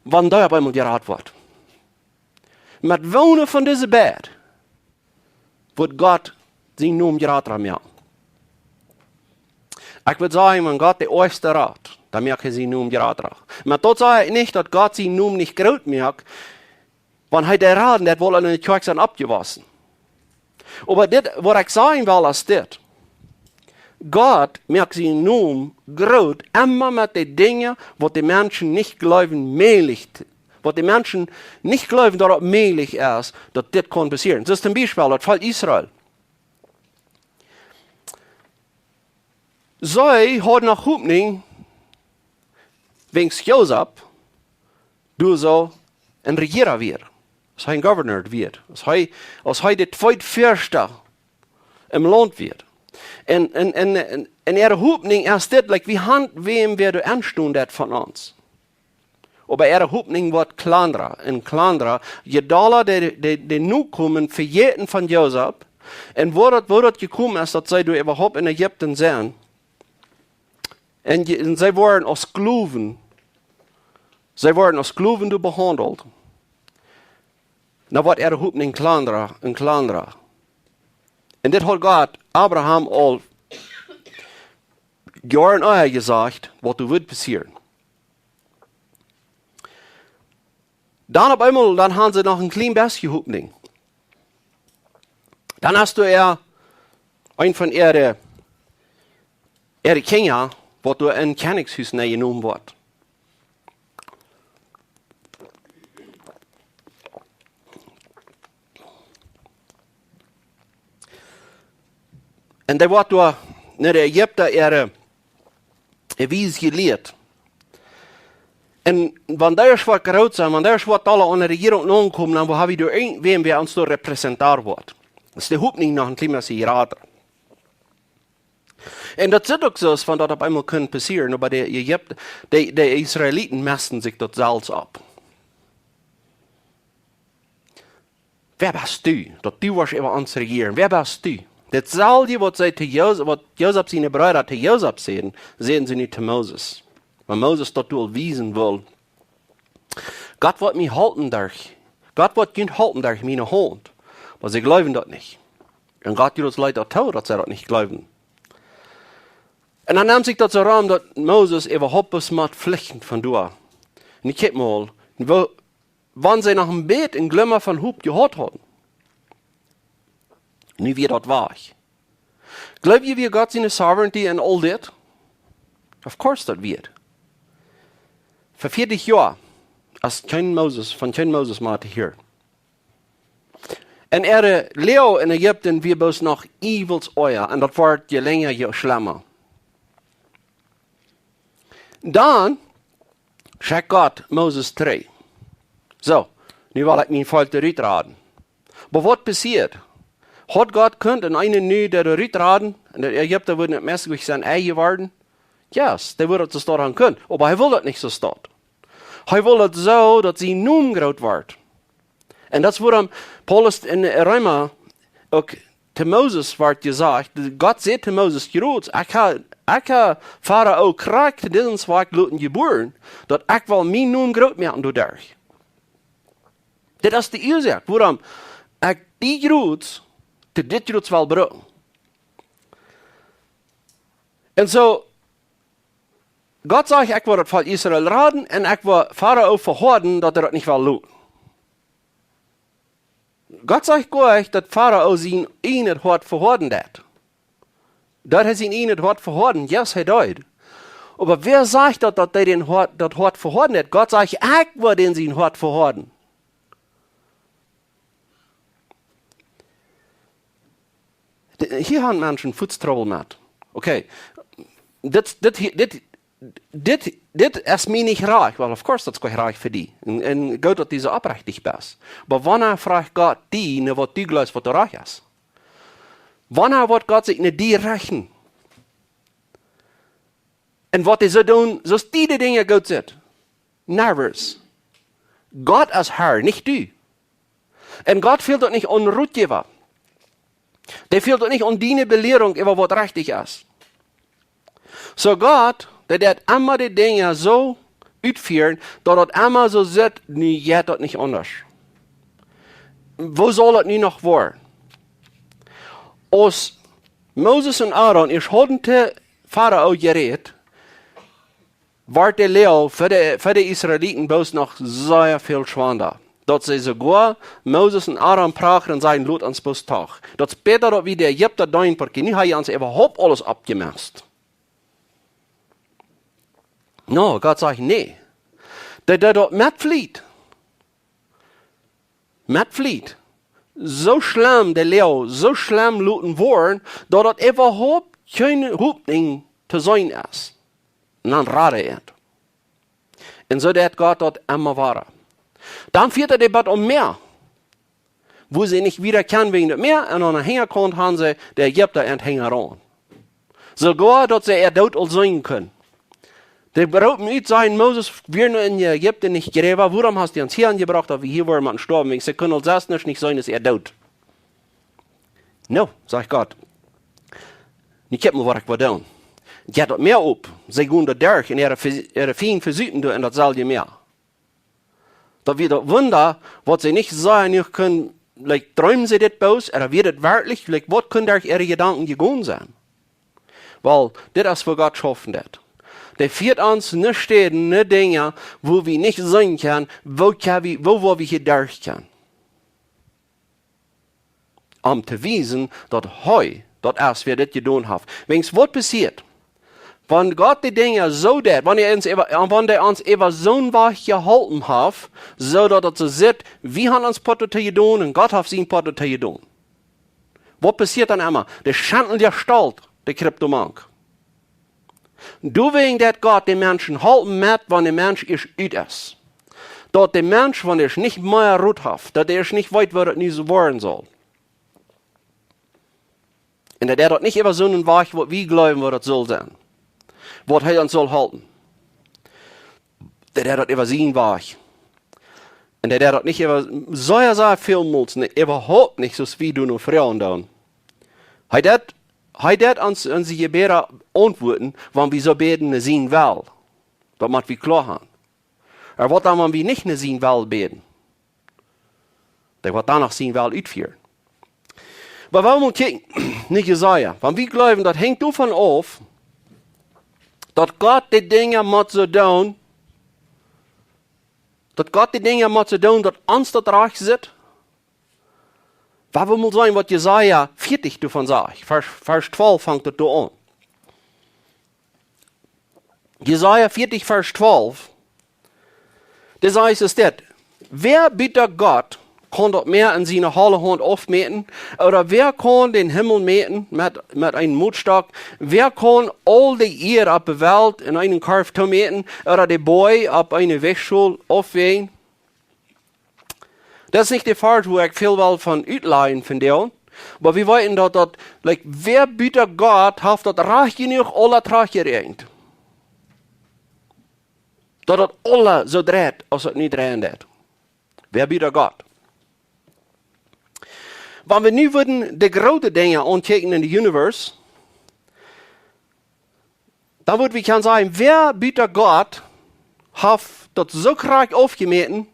Wan dee opp eemol jerat woat. Met woone von dise beid woat Gott sienen Nomen jrata moaken? Ekj wudd sajen, wan Gott de oajchste rat, dan moakt hee sienen Nomen jrata. Oba daut sajcht nich, daut Gott sienen Nomen nich groot moakt, wan hee dee raden, daut woat en de Kjoakj sennen oppjewossen. Oba dit, waut ekj sajen well, es dit. Gott moakt sienen Nomen groot, emma met de Dinja, waut de Menschen nich jleewen, mäajlich, waut de Menschen nich jleewen, daut daut mäajlich es, daut dit kaun passieren. Soo aus toom Biespel daut Volkj Israel. See hauden noch Hopninj, wiels Josef doa soo een Rejiera wia, aus hee een Governor wia, aus hee, aus hee de tweede Fürst em Launt wia. Un, un, un, un, un äare Hopninj es dit, like, wie haben wäm, wäa doa aunstonen deit von ons. Oba äare Hopninj woat kjlandra un kjlandra, je dolla de, de, de Nokomen vejäten von Josef, un woo daut, woo daut jekomen es, daut see doa äwahaupt en Ägipten sent. Un je, un see worden aus Sklowen, see worden aus Sklowen doa behaundelt. Dan woat äare Hopninj kjlandra un kjlandra. Un dit haud Gott Abraham aul Joaren ea jesajcht, waut doa wudd passieren. Dan opp eemol, dan haben see noch een kjlien bät Hopninj. Dan es doa een von äare, äare Kjinja, waut doa en Kjennichshus nenjenomen woat. Un dee woat doa no de Ägipta äare, äare Wies jelieet. Un wan dee woat groot sennen, wan dee woat aule aun de Rejierunk aunkomen, dan woa wie doa irjentwäm, wäa ons doa representar woat. Daut es de Hopninj noch een kjlien bät jrata. Un daut sitt uk soo, aus wan daut opp eemol kunn passieren, oba de Ägipta, de, de Israeliten mosten sikj daut selfst opp. Wäa best du, daut du woascht äwa ons rejieren? Wäa best du? Daut selwje, waut see to Josef, waut Josef siene Breeda to Josef säden, säden see nu to Moses. Wan Moses daut doa wiesen wull. Gott woat mie halpen derch, Gott woat junt halpen derch miene Haunt. Oba see jleewen daut nich. Un Gott jrots leet daut too, daut see daut nich jleewen. Un dan nemt sikj daut soo rom, daut Moses äwahaupt bloos mott flichten von doa. Un ekj kjikj mol, woo, wan see noch een bät een Glimma von Hopninj jehaut hauden. Nu wia daut wajch. Jleew jie, wia Gott siene Sovereignty en aul dit? Of course daut wia. Fa vieetich Joa, aus kjeen Moses, von kjeen Moses mea to hieren. Un äare Läwen en Ägipten wia bloos noch iewels oaja, un daut woat je lenja, je schlemma. Dan schekjt Gott Moses trigj. Soo, nu well ekj mien Volkj doa rutraden. Oba waut passieet? Haud Gott kunt en eenen nu doa rutraden, un de Ägipta wudden daut meist goanich sennen enjeworden? Yes, dee wudden daut soo han kunt, oba hee wull daut nich soo. Hee wull daut soo, daut sien Nomen groot woat. Un daut es wuarom Paulus en Reema uk to Moses woat jesajcht, Gott säd to Moses, jrots, ekj ha, ekj ha Farao krakjt to disen Zwakj loten jebuaren, daut ekj well mien Nomen groot moaken doaderch. Dit es de Uasoak, wuarom ekj die Jrots, dit, dit Jrots well brucken. Un soo, Gott sajcht: "Ekj woa daut Volkj Israel raden un ekj woa Farao vehoaden, daut hee daut nich well loten." Gott sajcht goanich, daut Farao sien eejnet Hoat vehoaden deed. Daut hee sien eejnet Hoat vehoaden, yes, hee deed. Oba wäa sajcht daut, daut hee dän Hoat, daut Hoat vehoaden deed? Gott sajcht: "Ekj woa dän sien Hoat vehoaden." De-, hia haben Menschen fuaz Trubbel met. Okay. Dit, dit, hia- dit, dit, dit es mie nich rajcht. Well, of course, daut es nich rajcht fa die. Un, un goot, daut du soo oprechtich best. Oba wanea froagt Gott die, no waut du jleefst, waut rajcht es? Wanea woat Gott sikj no die rechten? Un waut hee saul doonen, soo aus die de Dinja goot sitt? Never. Gott es Herr, nich du. Un Gott fält daut nich aun Rotjäwa. Dee fält daut nich aun diene Belierunk äwa waut rajcht es. Soo Gott, dee deit emma de Dinja soo utfieren, daut daut emma soo sitt, nu jeit daut nich aundasch. Woo saul daut nu noch woaren? Aus Moses un Aaron ieescht hauden to Farao jerät, wort de Loag fa de, fa de Israeliten bloos noch sea väl schwanda. Daut see soogoa Moses un Aaron proachren un säden: "Lot ons bloos doch. Daut es bäta, daut wie de Ägipta deenen, parkje nu ha jie ons äwahaupt aules aufjemast." No, Gott sajcht: "Nä." Dee, dee daut met Fliet, met Fliet, soo schlemm de Loag, soo schlemm loten woaren, daut daut äwahaupt kjeene Hopninj to seenen es. Un dan rad hee an. Un soo deit Gott daut emma wada. Dan fieet hee dee bat aum Mäa, wua see nich wieda kjennen wäajen daut Mäa, un aun de Hinjakaunt haben see de Ägipta aun de Hinja aun. Soogoa daut see äa Doot aul seenen kunnen. Dee roopen ut, säden: "Moses, wia nu en Ägipten nich jrääwa? Wuarom hast du ons hia aunjebrocht, daut wie hia woaren motten stoawen? Wiels see kunnen aul selfst nich seenen aus äa Doot." "No", sajcht Gott. "Nu kjikj mol, waut ekj woa doonen. Jeit daut Mäa op. See gonen doa derch un äare Fe-, äare Fiend vesupen doa en daut selwje Mäa." Daut wia daut Wunda, waut see nich sajen, nu kunnen, like, dreemen see dit bloos, ooda wia dit werkjlich, like, waut kunn derch äare Jedanken jegonen sennen? Well, dit es, woo Gott schaufen deit. Dee fieet ons no Städen, no Dinja, wua wie nich seenen kjennen, woo kjenn wie, woo woa wie hia derch kjennen. Om to wiesen, daut hee daut es, wäa dit jedonen haft. Wiels waut passieet, wan Gott de Dinja soo deit, wan hee ons äwa, wan hee ons äwa soon Wajch jeholpen haft, soo daut daut soo sitt, wie haben ons Poat to jedonen un Gott haft sien Poat to jedonen. Waut passieet dan emma? De schendlicha Stolt, dee kjript doamank. Doawäajen deit Gott de Menschen halpen met, wan de Mensch ieescht ut es. Daut de Mensch, wan hee nich mea Rot haft, daut hee nich weet, woo daut nu soo woaren saul. Un daut hee daut nich äwa soon Wajch, waut wie jleewen, woo daut saul sennen. Waut hee ons saul halpen. Daut hee daut äwa sien Wajch. Un daut hee daut nich äwa, sea, sea väl mol, nä, äwahaupt nich, soo aus wie doonen froagen doonen. Hee deit, hee deit ons, onse Jebäda auntwuaden, wan wie soo bäden no sien Well. Daut mott wie kloa haben. Oba waut dan, wan wie nich no sien Well bäden? Dee woat dan noch sien Well utfieren. Oba wie motten kjikjen, nich Jesaja. Wan wie jleewen, daut henjt doavon auf, daut Gott de Dinja mott soo doonen, daut Gott de Dinja mott soo doonen, daut ons daut rajcht sitt. Wie wellen mol seenen, waut Jesaja vieetich doavon sajcht. Varsch, Varsch twalf fangt daut doa aun. Jesaja vieetich, Varsch twalf. Dee sajcht es dit: "Wäa buta Gott kaun daut Mäa en siene holle Haunt aufmäten? Ooda wäa kaun dän Himmel mäten met, met eenen Mootstock? Wäa kaun aul de Ieed opp de Welt en eenen Korf toomäten? Ooda de Boaj opp eene Wäajschol aufwäajen?" Daut es nich de Varsch, wua ekj väl well von utlajen vondoag. Oba wie weeten daut, daut, like, wäa buta Gott haft daut rajcht jenuach aula trajchtjeräakjent? Daut daut aula soo dreit, aus daut nu dreien deit. Wäa buta Gott? Wan wie nu wudden de groote Dinja aunkjikjen en de Universe, dan wudd wie kjennen sajen, wäa buta Gott haft daut soo krakjt aufjemäten,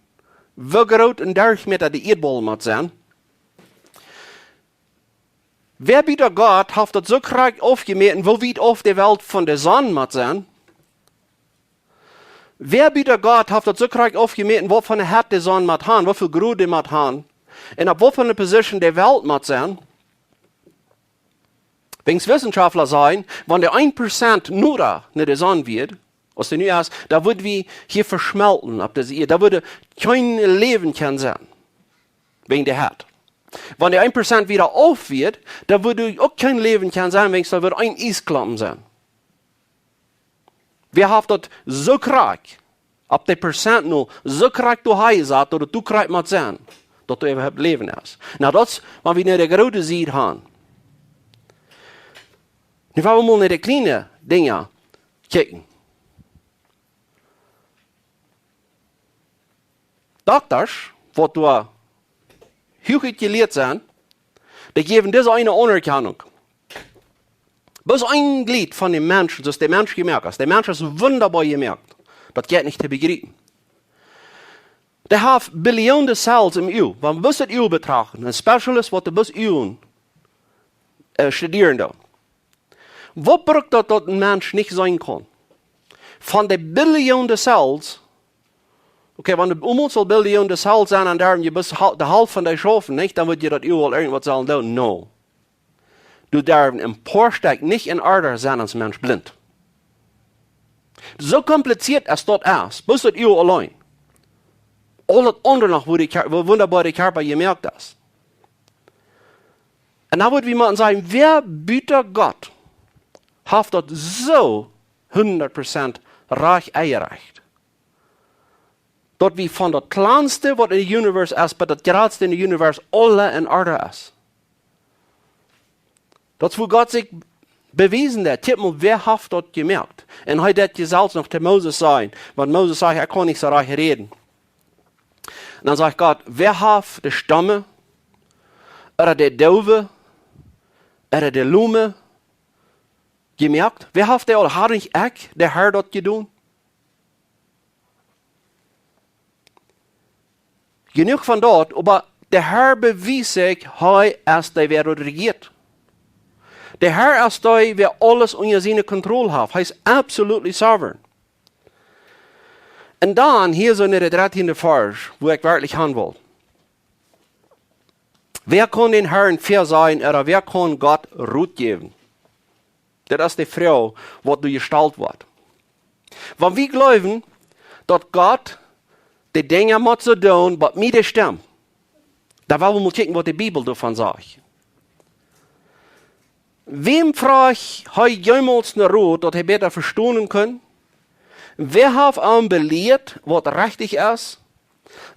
Woo groot een Derchmäta de Ieedboll mott sennen. Wäa buten Gott haft daut soo krakjt aufjemäten, woo wiet auf de Welt von de Sonn mott sennen. Wäa buten Gott haft daut soo krakjt aufjemäten, waut fa eene Hett de Sonn mott haben, woo väl Grod dee mott haben, un opp waut fa eene Position de Welt mott sennen. Wäajen Wissenschaftler sajen, wan de een Prozent noda no de Sonn wia, aus dee nu es, dan wudden wie hia veschmelten opp dise Ieed. Dan wudd kjeen Läwen kjennen sennen. Wäajen de Hett. Wan de een Prozent wada auf wia, dan wudd uk kjeen Läwen kjennen sennen, wäajen doa wudd een Iesklompen sennen. Wäa haft daut soo krakjt, opp de Prozent nu, soo krakjt doa hee jesat, daut et doa krakjt mott sennen, daut doa äwahaupt Läwen es? Nu, daut es, wan wie no de groote Sied gonen. Nu woa wie mol no de kjliene Dinja kjikjen. Doktasch, waut doa huach jelieet sent, dee jäwen dise eene Aunerkjanunk. Bloos een Jleet von dän Mensch, daut es de Mensch jemoakt es. De Mensch es wundaboa jemoakt. Daut jeit nich to bejriepen. Dee haft Billionen Cells em Uag. Wan wie bloos daut Uag betrachten, een Specialist, waut dee bloos Uagen, äh, studieren deit. Waut brukt daut, daut een Mensch nich seenen kaun? Von de Billionen Cells, okay, wan doa emol soo Billionen Cells sent, dan derwen je bloos hal-, de Halft von dee schaufen, nich? Dan wudd je daut Uag irjentwaut sellen doonen. No. Doa derwen een poa Stekj nich en Orde sennen, aus Mensch blint. Soo kompliziert aus daut es, bloos daut Uag auleen. Aul daut aundre noch, woo de Kjar-, woo wundaboa de Kjarpa jemoakt es. Un dan wudd wie motten sajen, wäa buten Gott haft daut soo hundat Prozent rajcht enjerecht, daut wie von daut kjlanste, waut en de Universe es, bat daut jratste en de Universe, aules en Orde es? Daut es, woo Gott sikj bewiesen deed. Kjikj mol, wäa haft daut jemoakt? Un hee deed je selfst noch to Moses sajen, wan Moses sajcht, ekj kaun nich soo rajcht räden. Un dan sajcht Gott, wäa haft de Stommen, ooda de Dowen, ooda de Lomen jemoakt? Wäa haft dee aul? Hab nich ekj, de Herr, daut jedonen? Jenuach von daut, oba de Herr bewiest sikj, hee es dee, wäa daut rejieet. De Herr es dee, wäa aules unja siene Kontroll haft. Hee es absolutely sovereign. Un dan, hia soo en de dartieende Varsch, wua ekj werkjlich han well. Wäa kaun dän Herrn väasajen, ooda wäa kaun Gott Rot jäwen? Daut es de Froag, waut doa jestalt woat. Wan wie jleewen, daut Gott de Dinja mott soo doonen, waut mie de Stemm, dan woa wie mol kjikjen, waut de Bibel doavon sajcht. Wäm fruach hee jemols no Rot, daut hee bäta vestonen kunn? Wäa haft am belieet, waut rajcht es?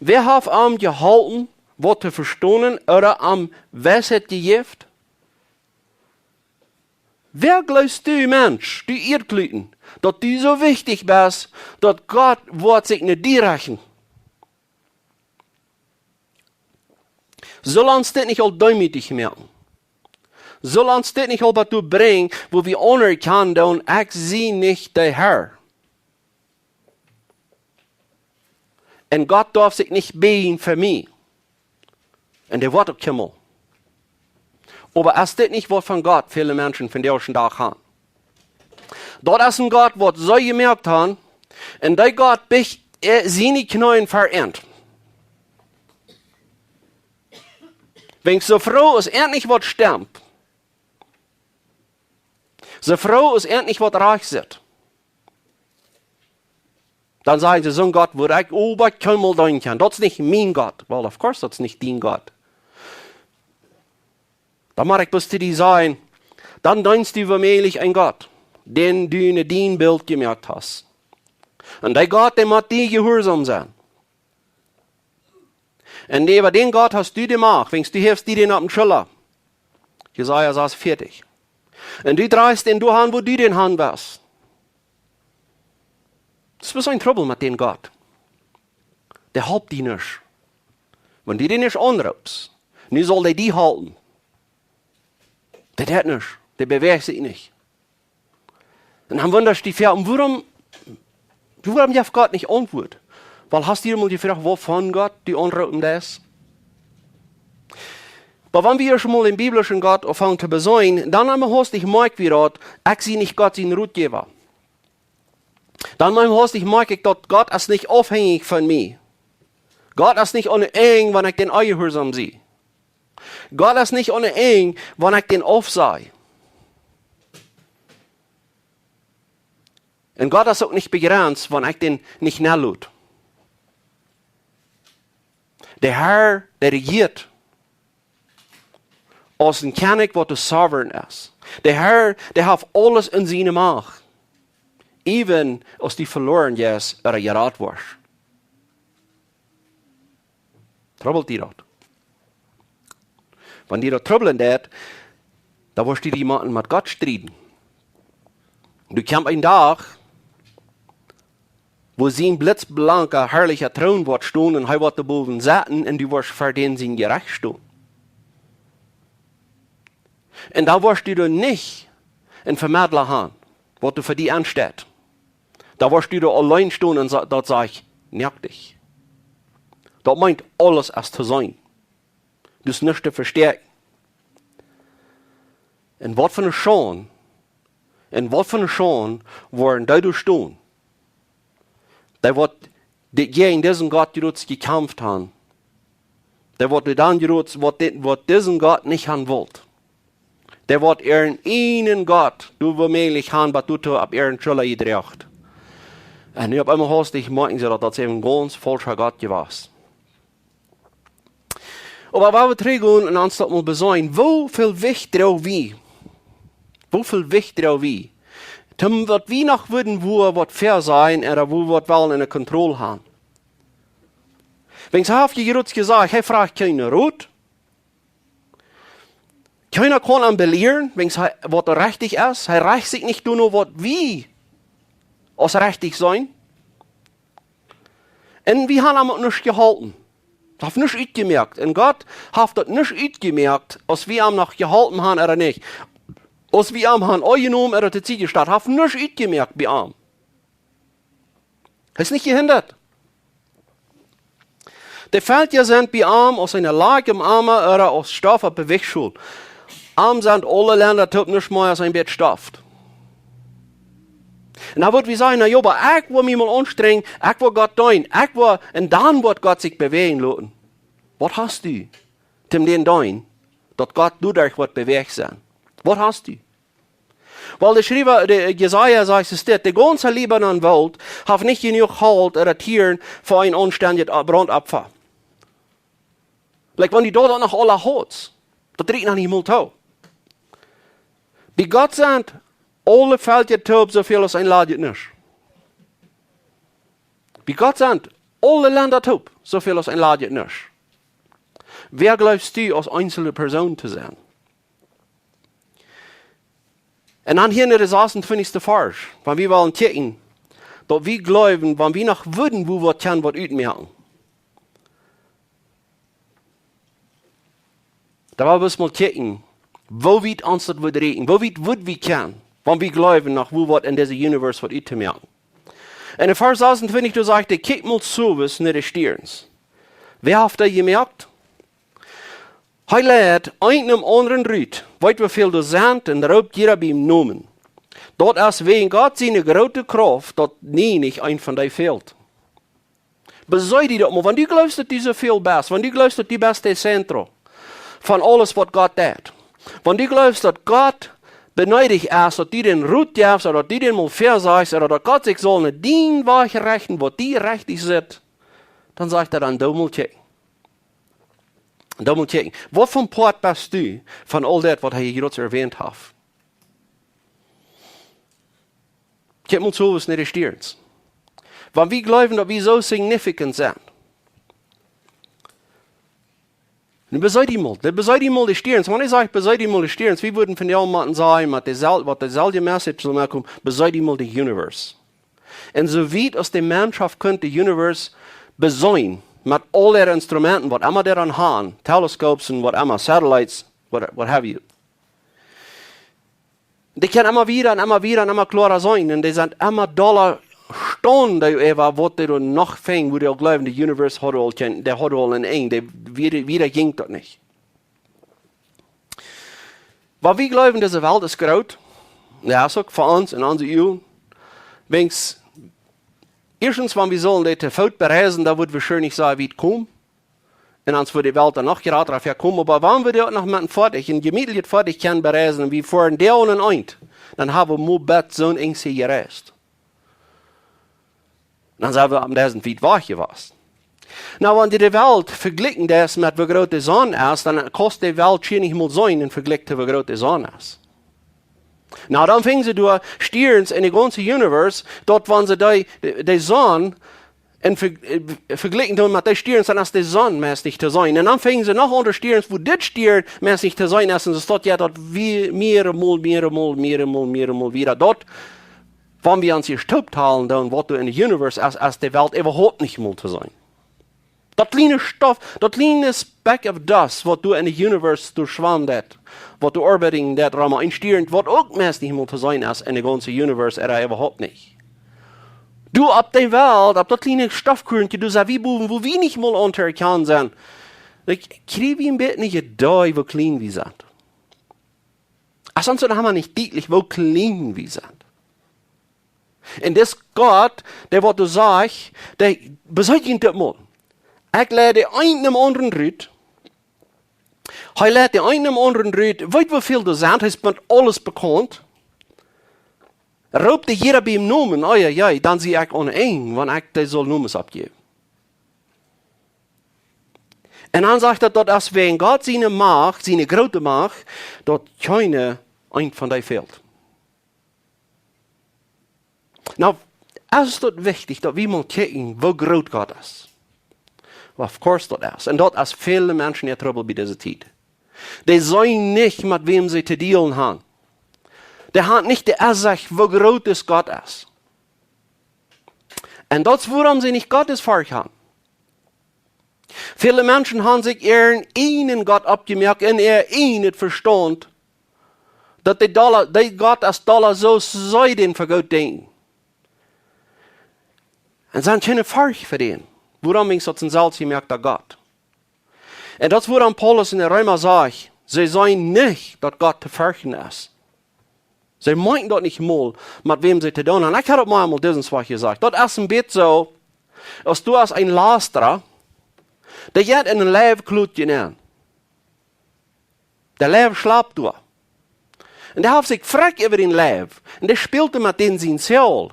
Wäa haft am jeholpen, waut to vestonen, ooda am Weisheit jejäft? Wäa jleefst du, Mensch, du Ieedkluten, daut du soo wichtich best, daut Gott woat sikj no die rechten? Saul ons dit nich aul deemootich moaken? Saul ons dit nich aul waut doa brinjen, wua wie aunerkjanen doonen, ekj sie nich de Herr? Un Gott darf sikj nich bieejen fa mie. Un dee woat uk kjeenmol. Oba es dit nich, waut von Gott väle Menschen vondoag dän Dach haben? Daut es een Gott, waut see jemoakt haben, un dee Gott bieecht, äh, siene Kjneeen ver an. Wan soo froh es endlich waut stemt, soo froh es endlich waut rajcht sitt, dan sajen see, soon Gott wudd ekj oba kjeenmol deenen kjennen. Daut es nich mien Gott. Well, of course, daut es nich dien Gott. Dan mott ekj bloos to die sajen, dan deenst du womäajlich een Gott, dän du no dien Bilt jemoakt hast. Un dee Gott, dee mott die jehuarsom sennen. Un dee, äwa dän Gott hast du de Macht, wan du heft die dän opp de Schulla. Jesaja sas veatich. Un du drajchst dän doa han, wua du dän han west. Daut es een Trubbel met dän Gott. Dee halpt die nich. Wan du dän nich aunroopst, nu saul dee die halpen. Dee deit nich. Dee bewäacht sikj nich. Un dan wundascht du die, wuarom, wuarom jeft Gott nich Auntwuat? Wiels hast du mol jefroagt, wuavon Gott die aunroopen deed? Oba wan wie ons mol dän biblischen Gott aunfangen to besennen, dan emol hastich moakj wie daut, ekj sie nich Gott sien Rotjäwa. Dan emol hastich moakj ekj daut Gott es nich aufhenjich von mie. Gott es nich aun de Enj, wan ekj dän onjehuarsom sie. Gott es nich aun de Enj, wan ekj dän aufsaj. Un Gott es uk nich bejrenst, wan ekj dän nich nenn lot. De Herr, dee rejieet aus een Kjennich, waut de Sovereign es. De Herr, dee haft aules en siene Macht. Uk aus du veloaren best ooda jerat woascht. Trubbelt die daut? Wan die daut trubblen deit, dan woascht du die motten met Gott strieden. Du kjemst een Dach, wua sien blitzblanka, harlicha Troon woat stonen un hee woat doa bowen sitten un du woascht ver dän sien Jerecht stonen. Un dan woascht du doa nich een Vemedla haben, waut doa fa die aunsteit. Dan woascht du doa auleen stonen un sa-, daut sajcht: Noak dich. Daut meent, aules es to seenen. Du hast nuscht to vestäakjen. Un waut fa eene Schaund, un waut fa eene Schaund woaren dee doa stonen, dee waut dit jäajen disen Gott jrods jekjamft haben. Dee waut dit dan jrods, waut dit, waut disen Gott nich haben wullen. Dee waut äaren eenen Gott, doa woomäajlich haben, waut doa opp äare Schulla jedroagen. Un nu opp eemol hastich moakjen see daut, daut es een gaunz faulscha Gott jewast. Oba wan wie trigjgonen un ons daut mol besennen, woo väl Jewicht droag wie? Woo väl Jewicht droag wie? Toom waut wie noch wudden, woo waut fair sennen, ooda woo waut well enne Kontroll haben. Wiels hee haft je jrods jesajcht, hee froagt kjeenen Rot. Kjeena kaun am belieren, wiels hee, waut rajcht es. Hee rajcht sikj nich doano, waut wie aus rajcht seenen. Un wie haben am uk nich jeholpen. Haft nuscht utjemoakt. Un Gott haft daut nich utjemoakt, aus wie am noch jeholpen haben ooda nich. Aus wie am haben aunjenomen ooda to Sied jestalt. Haft nuscht utjemoakt bie am. Hee es nich jehindat. De Velkja sent bie am aus een Lach em Oma ooda aus Stoff opp de Wäajschol. Am sent aule Lenda toop nuscht mea aus een bät Stoff. Un dan wudd wie sajen: Na jo, oba ekj well mie mol aunstrenjen, ekj well Gott deenen, ekj well, un dan woat Gott sikj bewäajen loten. Waut hast du, toom dän deenen, daut Gott doaderch woat bewäacht sennen? Waut hast du? Wiels de Schriewa, de Jesaja sajcht, es dit: De gaunze Libanon-Woolt haft nich jenuach Holt ooda Tieren fa een aunstendjet Brauntopfa. Like, wan du daut noch aula hast, daut rieekjt noch nich mol too. Bie Gott sent aule Velkja toop soo väl aus een ladjet Nuscht. Bie Gott sent aule Lenda toop soo väl aus een ladjet Nuscht. Wäa jleefst du aus eensje Persoon to sennen? Un dan hia en dän sasuntwintichsten Varsch, wan wie wellen kjikjen, daut wie jleewen, wan wie noch wudden, woo waut kjennen waut utmoaken. Dan well wie mol kjikjen, woo wiet ons daut wudd rieekjen, woo wiet wudd wie kjennen, wan wie jleewen noch, woo waut en dise Universe waut uttomoaken. Un en Varsch sasuntwintich, doa sajcht hee: Kjikj mol sowes no de Stierns. Wäa haft dee jemoakt? Hee leit eenen nom aundren rut, weet woo väl doa sent, un roopt jieda biem Nomen. Daut es wäajen Gott siene groote Krauft, daut nie nich een von dee fält. Besee die daut mol, wan du jleefst, daut du soo väl best, wan du jleefst, daut du best de Zentrum von aules, waut Gott deit, wan du jleefst, daut Gott beneedicht es, daut du dän Rot jefst, ooda daut du dän mol väasajchst, ooda daut Gott sikj saul no dien Wajch rechten, waut die rajcht es, dan sajcht hee: Dan doo mol kjikjen. Doo mol kjikjen. Waut fa een Poat best du von aul daut, waut hee hia jrods erwähnt haft? Kjikj mol sowes no de Stierns. Wan wie jleewen, daut wie soo significant sent, nu besee die mol, dan besee die mol de Stierns. Wan ekj saj, besee die mol de Stierns, wie wudden von die aula motten sajen, met deselw-, waut deselwje Message saul nokomen: Besee die mol de Universe. Un soo wiet aus de Mensch haft kunt de Universe beseenen, met aul äare Instrumenten, waut emma dee dan haben, Telescopes un waut emma, Satellites, what, what have you. Dee kjennen emma wieda un emma wieda un emma kloara seenen. Un dee sent emma dolla stonen dee äwa, waut dee doa noch finjen, woo dee aul jleewen, de Universe haud aul kjeen, dee haud aul een Enj, dee, wieda, wieda jinkj daut nich. Wan wie jleewen, dise Welt es groot, jo, es uk fa ons en onse Uagen. Wiels, ieeschtens, wan wie sullen dee to Foot bereisen, dan wudd wie sure nich soo wiet komen. Un ons wudd de Welt dan noch jrata väakomen. Oba wan wie dee uk noch met een Foatich, een jemietlichet Foatich kjennen bereisen, un wie foaren doa aun een Enj, dan hab wie mau bat soon Enj jereist. Dan sent wie aum dusent wiet wajch jewast. Nu, wan du de Welt vejlikjst met woo groot de Sonn es, dan kaust de Welt schier nich mol seenen em Vejlikj to woo groot de Sonn es. Nu, dan finjen see doa Stierns en de gaunze Universe, daut wan see dee, de, de Sonn en ve-, eh, vejlikjen doonen met dee Stierns, dan es de Sonn meist nich to seenen. Un dan finjen see noch aundre Stierns, woo dit Stiern meist nich to seenen es, un soo stonen jo daut wie mearemol, mearemol, mearemol, mearemol wieda. Daut, wan wie ons hia tooptalen, dan waut doa en de Universe es, es de Welt äwahaupt nich mol to seenen. Daut kjliene Stoff, daut kjliene speck of dust, waut doa en de Universe doa schwamt, waut doa orbiting deit, rom een Stiern, waut uk meist nich mol to seenen es en de gaunze Universe, ea äwahaupt nich. Doa opp de Welt, opp daut kjliene Stoffkuarnkje, doa sent wie bowen, woo wie nich mol auntoerkjanen sent. Ekj kjrie een bät nich de Idee, woo kjlien wie sent. Aus ons daut emma nich dietlich, woo kjlien wie sent. Un dis Gott, dee waut doa sajcht, dee besieekjt dit mol. Ekj leid dän eenen nom aundren rut. Hee leid dän eenen nom aundren rut. Weet woo väl doa sent, hee es met aules bekaunt. Roopt dee jieda biem Nomen, oi, oi, oi, dan sie ekj aun Enj, wan ekj dee saul Nomes aufjäwen. Un dan sajcht daut, daut es wäajen Gott siene Macht, siene groote Macht, daut kjeena eent von dee fält. Nu, es daut wichtich, daut wie mol kjikjen, woo groot Gott es? Well, of course daut es. Un daut es väle Menschen äa Trubbel bie dise Tiet. Dee seenen nich, met wäm see to dealen haben. Dee haben nich de Ensecht, woo groot dis Gott es. Un daut es, wuarom see nich Gottesforcht haben. Väle Menschen haben sikj äaren eenen Gott oppjemoakt en äa eenen Vestaunt, daut dee dolla, dee Gott es dolla soo aus see dän fa goot denkjen. Un see haben kjeene Forcht fa dän. Wuarom? Wiels daut es een selfstjemoakta Gott. Un daut es, wuarom Paulus en de Reema sajcht, see seenen nich, daut Gott to ferchten es. See meenen daut nich mol, met wäm see to doonen haben. Ekj hab daut mol eemol disen Wajch jesajcht. Daut es een bät soo, aus du hast een Lastra, dee jeit en een Leifkjlot nenn. De Leif schlapt doa. Un dee haft sikj frakj äwa dän Leif. Un dee spält met dän sien Seel.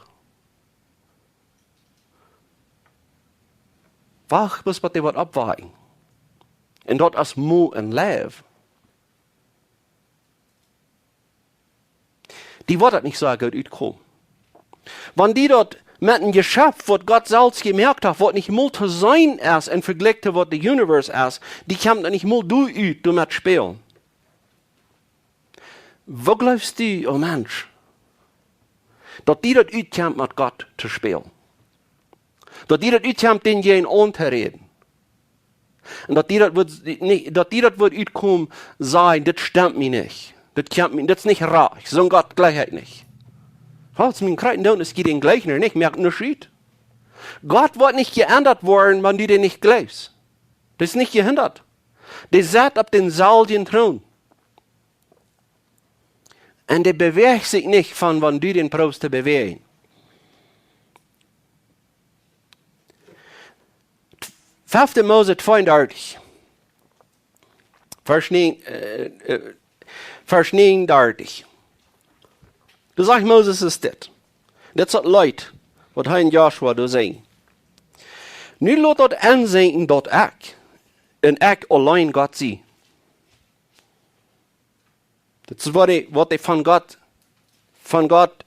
Wacht, bat dee woat oppwaken. Un daut es mau een Leif. Die woat daut nich soo goot utkomen. Wan du daut met een Jeschef, waut Gott selfst jemoakt haft, waut nich mol to seenen es em Vejlikj to waut de Universe es, die kjemt daut nich mol doa ut, doamet spälen. Woo jleefst du, o Mensch, daut die daut utkjemt met Gott to spälen? Daut die daut utkjemt, dän jäajen auntoräden? Un daut die daut woat, nä, daut die daut woat utkomen, sajen, dit stemt mie nich. Dit kjemt mie, dit es nich rajcht. Soon Gott jleich ekj nich. Waut mie kjrieen deit, es, jie dän jleichen nich, moakt nuscht ut. Gott woat nich jeendat woaren, wan du dän nich jleefst. Daut es nich jehindat. Dee sett opp dänselwjen Troon. Un dee bewäacht sikj nich von wan du dän proowst to bewäajen. Fefte Mose tweeundartich. Varsch näajen, äh, äh, Varsch näajenundartich. Doa sajcht Moses es dit. Dit es daut Leet, waut hee en Josua doa sinjt. Nu lot daut ensinkjen, daut ekj, un ekj auleen Gott sie. Dit es waut hee, waut hee von Gott, von Gott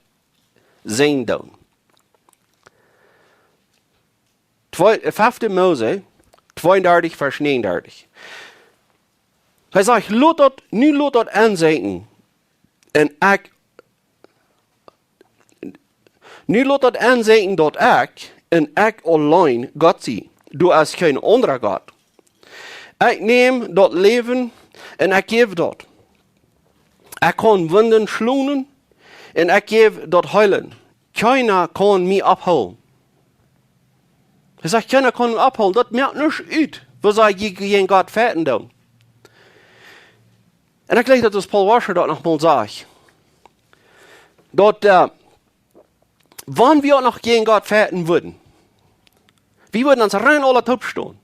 seenen deed. Twee, äh, fefte Mose tweeundartich, Varsch näajenundartich. Hee sajcht, lot daut, nu lot daut ensinkjen, un ekj Nu lot daut ensinkjen, daut ekj un ekj auleen Gott sie. Doa es kjeen aundra Gott. Ekj näm daut Läwen un ekj jäw daut. Ekj kaun Wunden schlonen un ekj jäw daut heelen. Kjeena kaun mie aufhoolen. Hee sajcht, kjeena kaun mie aufhoolen. Daut moakt nuscht ut, woo see je-, jäajen Gott fechten doonen. Un ekj jleew, daut es Paul Washer daut noch mol sajcht. Daut, äh, wan wie uk noch jäajen Gott fechten wudden, wie wudden ons rein aula toop stonen.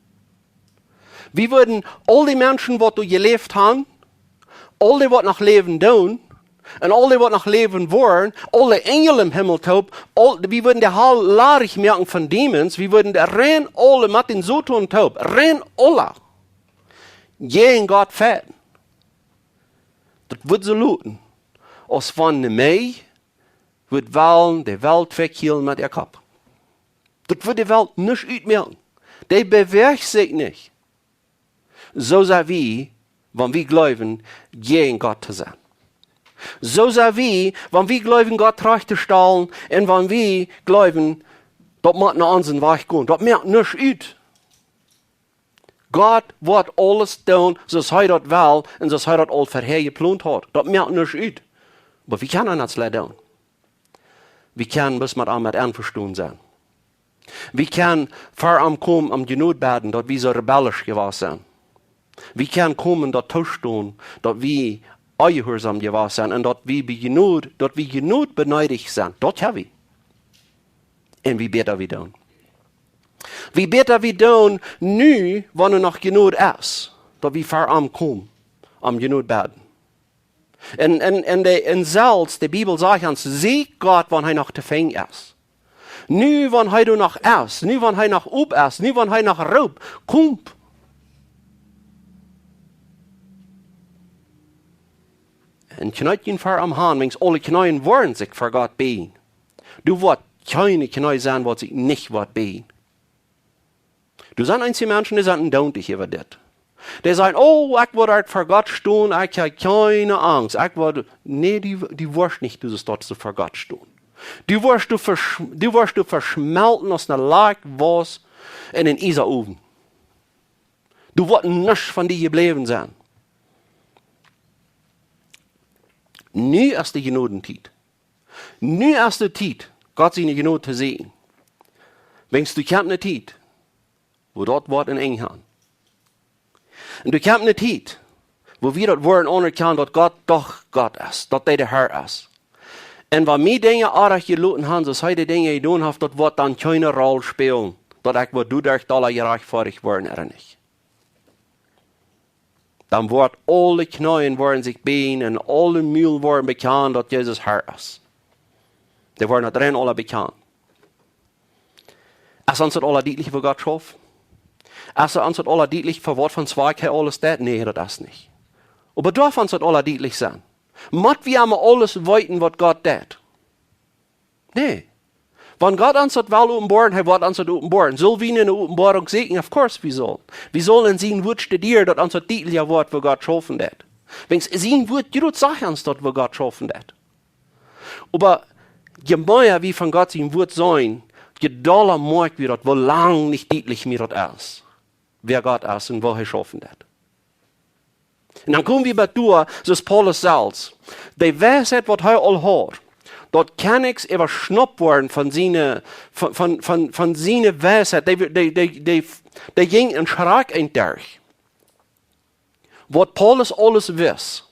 Wie wudden aul dee Menschen, waut doa jeläft haben, aul dee, waut noch läwen doonen, un aul dee, waut noch läwen woaren, aule Enjel em Himmel toop, aul, wie wudden de Hal ladich moaken von Dämons, wie wudden de rein aule met dän Soton toop, rein aula, jäajen Gott fechten. Daut wudd soo luden, aus wan de Meid wudd wellen de Welt wajchhielen met äa Kopp. Daut wudd de Welt nuscht utmoaken. Dee bewäacht sikj nich. Soo sent wie, wan wie jleewen, jäajen Gott to sennen. Soo sent wie, wan wie jleewen, Gott trigj to stalen, un wan wie jleewen, daut mott no onsen Wajch gonen. Daut moakt nuscht ut. Gott woat aules doonen, soo aus hee daut well, un soo aus hee daut aul verhäa jeplont haud. Daut moakt nuscht ut. Oba wie kjennen ons leiden. Wie kjennen bloos met am met envestonen sennen. Wie kjennen ver am komen, om Jnod bäden, daut wie soo rebellisch jewast sent. Wie kjennen komen, daut toostonen, daut wie onjehuarsom jewast sent, un daut wie bie Jnod, daut wie Jnod beneedicht sent. Daut ha wie. Un wie bäta wie doonen. Wie bäta wie doonen nu, wan doa noch Jnod es, daut wie ver am komen, om Jnod bäden. Un, un, un de, un selfst de Bibel sajcht ons, sieekjt Gott, wan hee noch to finjen es. Nu, wan hee doa noch es, nu, wan hee noch op es, nu, wan hee noch roopt, kjemt. Un kjneet junt ver am han, wiels aule Kjneeen woaren sikj ver Gott bäjen. Doa woat kjeene Kjnee sennen, waut sikj nich woat bäjen. Doa sent eenje Menschen, dee sent endoont äwa dit. Dee sajen, oh, ekj woa doa ver Gott stonen, ekj hab kjeene Angst. Ekj woa, nä, du, du woascht nich, du sust doa ver Gott stonen. Du woascht, du vesch-, du woascht, du veschmelten aus ne Lakj waut en een Iesaowen. Doa woat nuscht von die jebläwen sennen. Nu es de Jnodentiet. Nu es de Tiet, Gott siene Jnod to seenen. Wiels doa kjemt ne Tiet, wua daut woat een Enj han. Un doa kjemt ne Tiet, wua wie daut woaren aunerkjanen, daut Gott doch Gott es, daut hee de Herr es. Un wan mie Dinja oajch jeloten han, soo aus hee de Dinja jedonen haft, daut woat dan kjeene Roll spälen, daut ekj woa doaderch dolla jerajchtfoadicht woaren, ooda nich. Dan woat aule Kjneeen woaren sikj bäjen un aule Mul woaren bekjanen, daut Jesus Herr es. Dee woaren daut rein aula bekjanen. Es ons daut aula dietlich, woo Gott schauft? Es ons daut aula dietlich, fa waut von Zwakj hee aules deit? Nä, daut es nich. Oba darf ons daut aula dietlich sennen? Mott wie emma aules weeten, waut Gott deit? Nä. Wan Gott ons daut well openboaren, hee woat ons daut openboaren. Sell wie ne Openboarunk sieekjen? Of course wie sellen. Wie sellen en sien Wort studieren, daut ons daut dietlicha woat, woo Gott schaufen deit. Wiels sien Wort, jo, daut sajcht ons daut, woo Gott schaufen deit. Oba je mea wie von Gott sien Wort seenen, je dolla moakj wie daut, woo lang nich dietlich mie daut es, wäa Gott es un woo hee schaufen deit. Un dan kome wie bie doa, soo aus Paulus selfst. De Weisheit, waut hee aul haud, daut kaun nuscht äwaschnaupt woaren von siene, von, von, von, von siene Weisheit. Dee, dee, dee, dee, dee jinkj een Schrakj derch, waut Paulus aules wist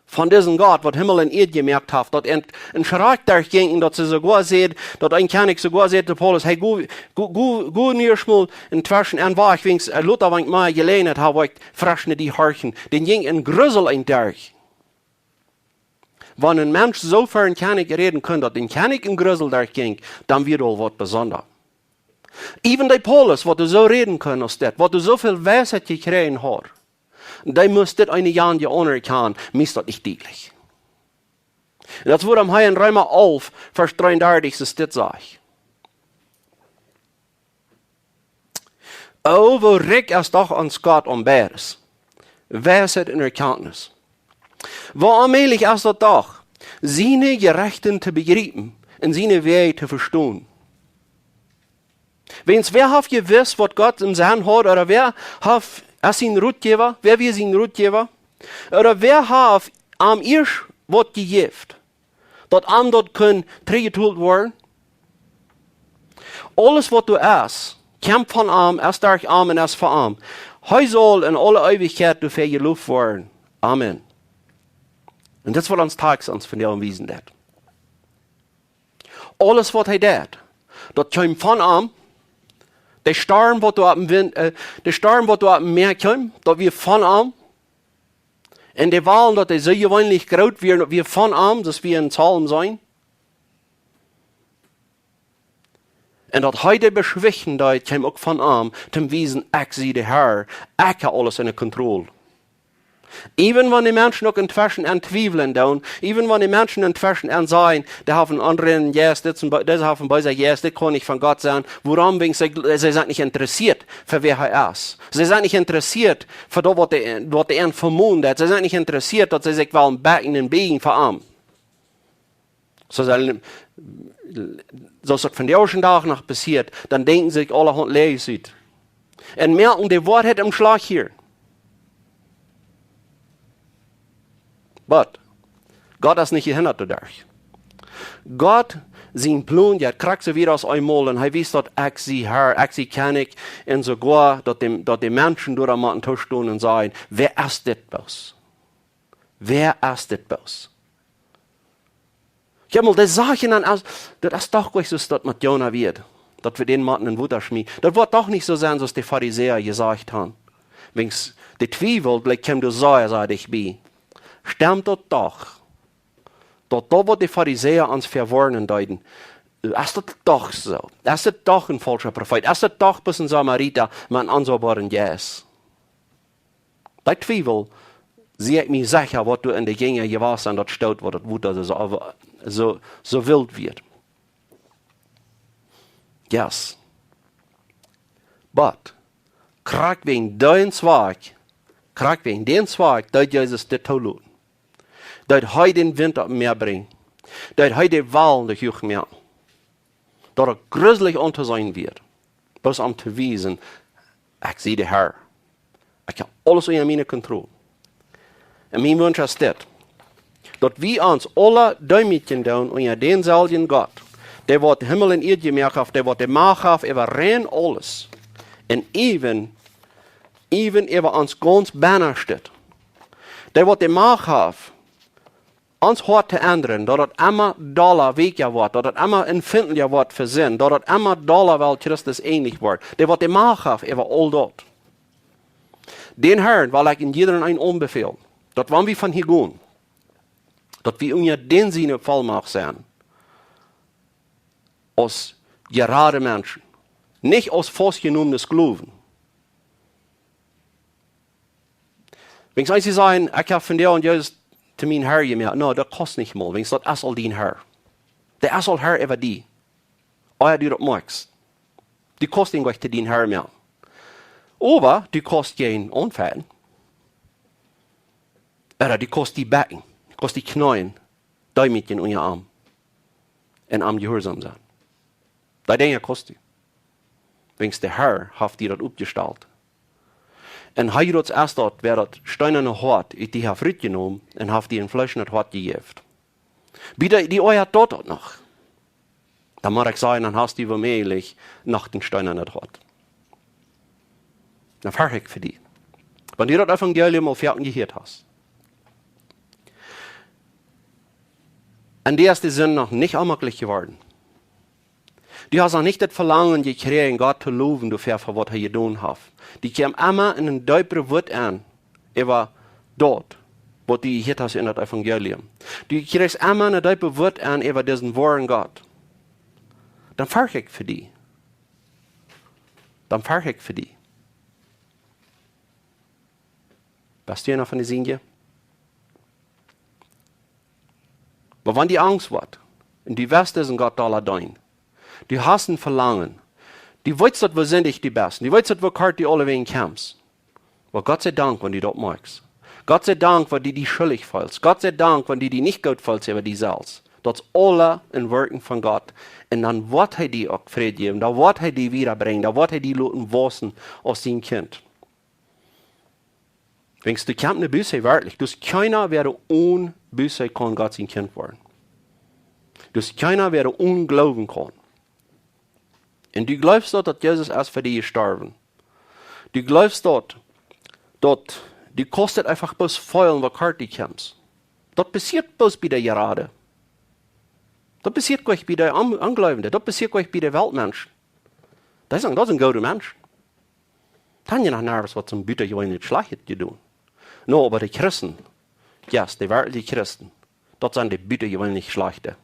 von disen Gott, waut Himmel un Ieed jemoakt haft, daut an, een Schrakj derchjinkj, daut see soogoa säd, daut een Kjennich soogoa säd to Paulus, hey, go, go, go, go nu ieescht mol entweschen en wajch, wiels, äh, lota wan ekj mea Jeläajenheit hab, woa ekj fresch no die horchen. Dän jinkj een Grusel derch. Wan een Mensch soo ver een Kjennich räden kunn, daut een Kjennich een Grusel derchjinkj, dan wia aul waut besonda. Even de Paulus, waut doa soo räden kunn aus dit, waut doa soo väl Weisheit jekjräajen haud, dee must dit eene Janje aunerkjanen, mie es daut nich dietlich. Un daut woat am hia en Reema alf, Varsch dreeundartich, es dit sajcht: O, woo rikj es doch ons Gott aun beides, Weisheit un Erkjantnis. Woo onmäajlich es daut doch, siene Jerechten to bejriepen un siene Wäaj to vestonen. Wiels wäa haft jewist, waut Gott em Senn haud, ooda wäa haft, es sien Rotjäwa, wäa wia sien Rotjäwa? Ooda wäa haft am ieescht waut jejäft, daut am daut kunn trigjbetolt woaren. Aules waut doa es, kjemt von am, es derch am un es fa am. Hee saul en aule Eewichkjeit doafäa jeloft woaren. Amen. Un dit es waut ons Tekst ons vondoag wiesen deit. Aules waut hee deit, daut kjeem von am. De Storm waut doa oppem Wint, äh, de Storm waut doa oppem Mäa kjeem, daut wia von am. Un de Walen, daut dee soo jeweenlich groot wieren, daut wia von am, soo aus wie en Psalm seenen. Un daut hee dee beschwichten deed, kjeem uk von am, toom wiesen: Ekj sie de Herr, ekj hab aules enne Kontroll. Even wan de Menschen uk entweschen aun twiewlen doonen, even wan de Menschen entweschen aun sajen, dee haben en onreinen Jeist, dit es en bee-, dee haben en beesen Jeist, dit kaun nich von Gott sennen. Wuarom? Wäajen see, see sent nich interessieet fa wäa hee es. See sent nich interessieet fa daut, waut dee, waut dee an vemonen deit. See sent nich interessieet, daut see sikj wellen bäajen un bieejen fa am. Soo sellen, soo aus daut vondoag dän Dach noch passieet, dan denkjen see sikj aulahaunt Läajes ut. Un moaken de Woarheit em Schlach hia. But Gott es nich jehindat doaderch. Gott sien Plon, jo, krakjt soo wiet aus eemol, un hee wiest daut: Ekj sie Herr, ekj sie Kjennich, un soogoa daut de, daut de Menschen doa motten toostonen un sajen: Wäa es dit bloos? Wäa es dit bloos? Kjikj mol, dee sajen dan aus, daut es doch goot, soo aus daut met Jona wia. Daut wie dän motten en Wota schmieten. Daut woat doch nich soo sennen, soo aus de Farisäa jesajcht haben. Wäajen de Twiewel, jlikj kjeem doa sea, sea dicht bie. Stemt daut doch? Daut, daut waut de Farisäa ons vewoarnen deeden. Es daut doch soo? Es daut doch en faulscha Profeet? Es daut doch bloos en Samarita met en onsaubaren Jeist? Bie Twiewel sie ekj mie secha, waut doa en de Jinja jewast es, daut stoot, waut daut Wota soo, soo, soo wilt wia. Yes. But, krakjt wäajen dän Zwakj, krakjt wäajen dän Zwakj, deed Jesus dit toloten. Daut hee dän Wint oppem Mäa brinjt. Daut hee de Walen de Huach moakt. Daut et gruslich auntoseenen wia. Bloos om to wiesen: Ekj sie de Herr. Ekj hab aules unja miene Kontroll. Un mien Wunsch es dit: Daut wie ons aule deemootjen doonen unja dänselwjen Gott, dee waut Himmel un Ieed jemoakt haft, dee waut de Macht haft äwa rein aules. Un even, even äwa ons gaunz Bennastet. Dee waut de Macht haft, ons Hoat to endren, daut et emma dolla weakja woat, daut et emma empfintlicha woat fa Sind, daut et emma dolla well Christus änlich woat. Dee waut de Macht haft äwa aul daut. Dän Herrn well ekj en jieda eenen aunbefälen, daut wan wie von hia gonen, daut wie unja dän siene Vollmacht sent, aus jerade Menschen, nich aus faustjenomne Sklowen. Wäajen see sajen: Ekj hab vondoag Jesus to mienen Herr jemoakt. No, daut kaust nich mol, wäajen daut es aul dien Herr. Dee es aul Herr äwa die. Ea du daut moakst. Du kaust dän nich to dien Herr moaken. Oba du kaust am aunfechten. Ooda du kaust die bäkjen, du kaust die kjneeen, deemootjen unja am un am jehuarsom sennen. Dee Dinja kaust du. Wäajen de Herr haft die daut oppjestalt. Un hee daut es daut, wäa daut steenane Hoat ut die haft rutjenomen un haft die een fleeschanet Hoat jejäft. Bie dee, dee oajat daut uk noch. Dan mott ekj sajen, dan hast du wommäajlich noch een steenanet Hoat. Dan froag ekj fa die. Wan du daut Evangelium aul foaken jehieet hast. Un die es de Sind noch nich onmäajlich jeworden. Du hast noch nich daut Velangen jekjräajen, Gott to lowen doafäa, fa waut hee jedonen haft. Du kjemst emma en eene deepre Wut aun, äwa daut, waut du jehieet hast en daut Evangelium. Du kjrichst emma eene deepre Wut aun äwa disen woaren Gott. Dan froag ekj fa die. Dan froag ekj fa die. Best du noch von de Sind? Oba wan die Angst woat, un du weetst, daut es een Gott aula dein, du hast een Velangen, du weetst, daut woo sindich du best, du weetst, daut woo kort du aulewäajen kjemst. Oba Gott sie Dank, wan du daut moakst. Gott sie Dank, wan du die schuldich feelst. Gott sie Dank, wan du die nich goot feelst äwa die selfst. Daut es aula een Werkjen von Gott. Un dan woat hee die uk Fräd jäwen, dan woat hee die wiedabrinjen, dan woat hee die loten wausen aus sien Kjint. Wäajen du kjemst no Buße werkjlich. Dus kjeena, wäa onen Buße kaun Gott sien Kjint woaren. Dus kjeena wäa doa onen jleewen kaun. Un du jleefst daut, daut Jesus es fa die jestorwen. Du jleefst daut, daut du kaust daut eefach bloos feelen, woo hart du kjemst. Daut passieet bloos bie de Jerade. Daut passieet nich bie de Aun-, Aunjleewende. Daut passieet nich bie de Weltmenschen. Dee sajen, daut es een gooda Mensch. Dee haft noch nuscht waut soo butajeweenlich Schlajchtet jedonen. No, oba de Christen, yes, de werkjliche Christen, daut sent de butajeweenlich Schlajchte.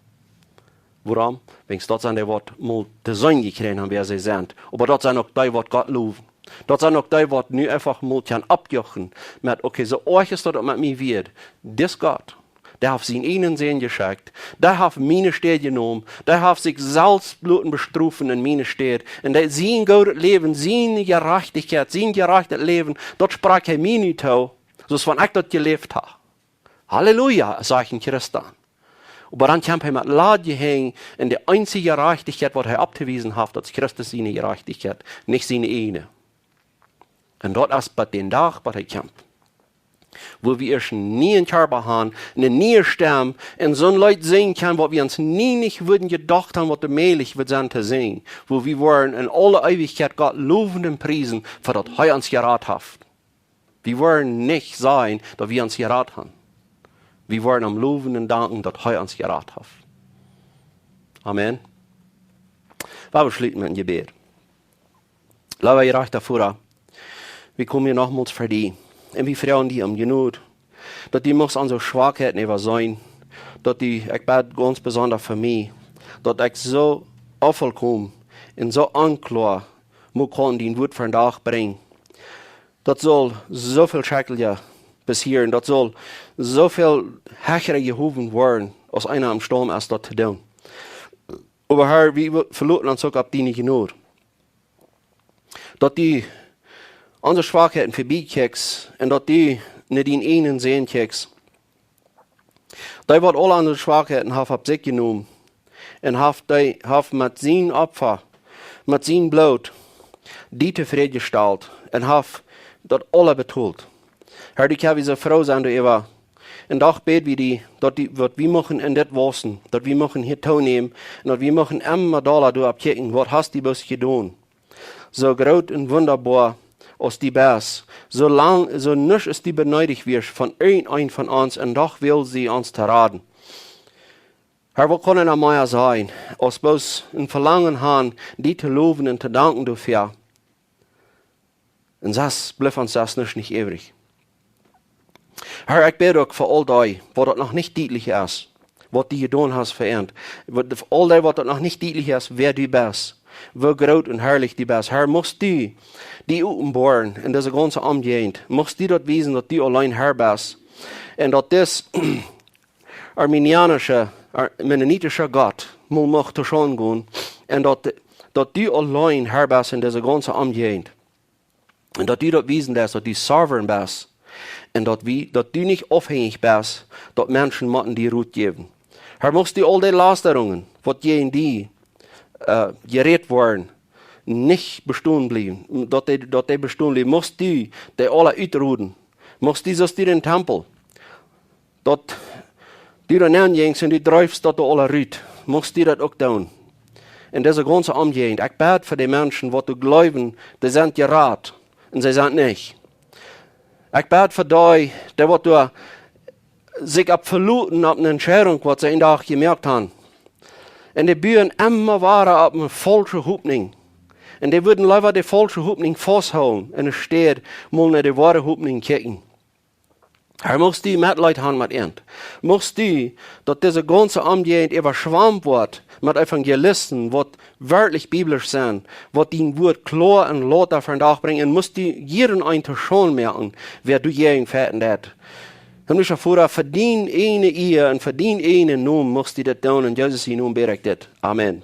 Wuarom? Wiels daut sent dee waut mol to seenen jekjräajen haben, wäa see sent. Oba daut sent uk dee waut Gott lowen. Daut sent uk dee waut nu eefach mol kjennen oppjuchen met, okay, soo oajch es daut uk met mie wia. Dis Gott, dee haft sienen eenen Sän jeschekjt. Dee haft miene Städ jenomen. Dee haft sikj selfst loten bestrofen en miene Städ. Un dee sien goodet Läwen, siene Jerajchtichkjeit, sien jerajchtet Läwen, daut sprakjt hee mie nu too, soo aus wan ekj daut jeläft hab. Halleluja, sajcht een Christ dan. Oba dan kjemt hee met ladje Henj un de eensje Jerajchtichkjeit waut hee opptowiesen haft, daut es Christus siene Jerajchtichkjeit, nich siene eejne. Un daut es bat dän Dach, bat hee kjemt. Wua wie ieescht een nieen Kjarpa haben, eene niee Stemm, un soon Leet sinjen kjennen, waut wie ons nie nich wudden jedocht haben, waut doa mäajlich wudd sennen to sinjen. Wua wie woaren en aule Eewichkjeit Gott lowen un priesen, fa daut hee ons jerat haft. Wie woaren nich sajen, daut wie ons jerat haben. Wie woaren am lowen un danken, daut hee ons jerat haft. Amen. Lot ons schlieten met een Jebäd. Leewa jerajchta Voda, wie komen hia nochmols ver die. Un wie froagen die om Jnod, daut du muchst onse Schwakheiten äwaseenen. Daut du, ekj bäd gaunz besonda fa mie, daut ekj soo onvollkomen un soo onkloa mol kunn dien Wuat vondoag brinjen. Daut saul soo väl schrakjlicha passieren. Daut saul soo väl hechra jehowen woaren, aus eena emstaund es daut to doonen. Oba Herr, wie veloten ons uk opp diene Jnod. Daut du onse Schwakheiten verbie kjikjst un daut du no dienen eenen Sän kjikjst. Dee waut aule onse Schwakheiten haft opp sikj jenomen un haft dee, haft met sien Opfa, met sien Bloot, die tofräd jestalt un haft daut aule betolt. Herr, du kaust soo froo sennen doaräwa. Un doch bäd wie die, daut die, waut wie muchten en dit wausen, daut wie muchten hia toonämen un daut wie muchten emma dolla doaropp kjikjen, waut hast du bloos jedonen. Soo groot un wundaboa aus du best, soo lang, soo nuscht aus du beneedich wieescht von irjent eenen von ons, un doch wellst du ons to raden. Herr, waut kaun eena mea sajen, aus bloos een Velangen haben, die to lowen un to danken doafäa. Un sest, blift ons sest nuscht nich äwrich. Herr, ekj bäd uk fa aul dee, waut daut noch nich dietlich es, waut du jedonen hast fa an. Waut, aul dee, waut daut noch nich dietlich es, wäa du best, woo groot un harlich du best. Herr, muchst du die openboaren en dise gaunze Omjäajent. Muchst du daut wiesen, daut du auleen Herr best. Un daut dis arminianische, ar-, mennonitische Gott mol mucht to Schaund gonen. Un daut, daut du auleen Herr best en dise gaunze Omjäajent. Un daut du daut wiesen deist, daut du sovereign best. Un daut wie, daut du nich aufhenjich best, daut Menschen motten die Rot jäwen. Herr, muchst du aul dee Lasterungen, waut jäajen die, äh, jerät woaren, nich bestonen bliewen, daut dee, daut dee bestonen bliewen. Muchst du dee aule utroden. Muchst du soo aus du dän Tempel, daut du doa nenn jinjst un du dreefst daut doa aule rut. Muchst du daut uk doonen. En dise gaunze Omjäajent. Ekj bäd fa dee Menschen, waut doa jleewen, dee sent jerat. Un see sent nich. Ekj bäd fa dee, dee waut doa sikj opp veloten, opp eene Entscheidunk, waut see een Dach jemoakt haben. Un dee buen emma wada opp eene faulsche Hopninj. Un dee wudden leewa dee faulsche Hopninj fausthoolen, enne Städ mol no dee woare Hopninj kjikjen. Herr, muchst du Metleet haben met an. Muchst du, daut dise gaunze Omjäajent äwaschwammt woat met Evangelisten, waut werkjlich biblisch sent, waut dien Wuat kloa un laut vondoag brinjen, un muchst du jieda eenen to Schaund moaken, wäa doajäajen fechten deit. Himmlischa Voda, fa diene eejne Ea un fa dienen eejnen Nomen muchst du daut doonen, en Jesus sienen Nomen bäd ekj dit. Amen.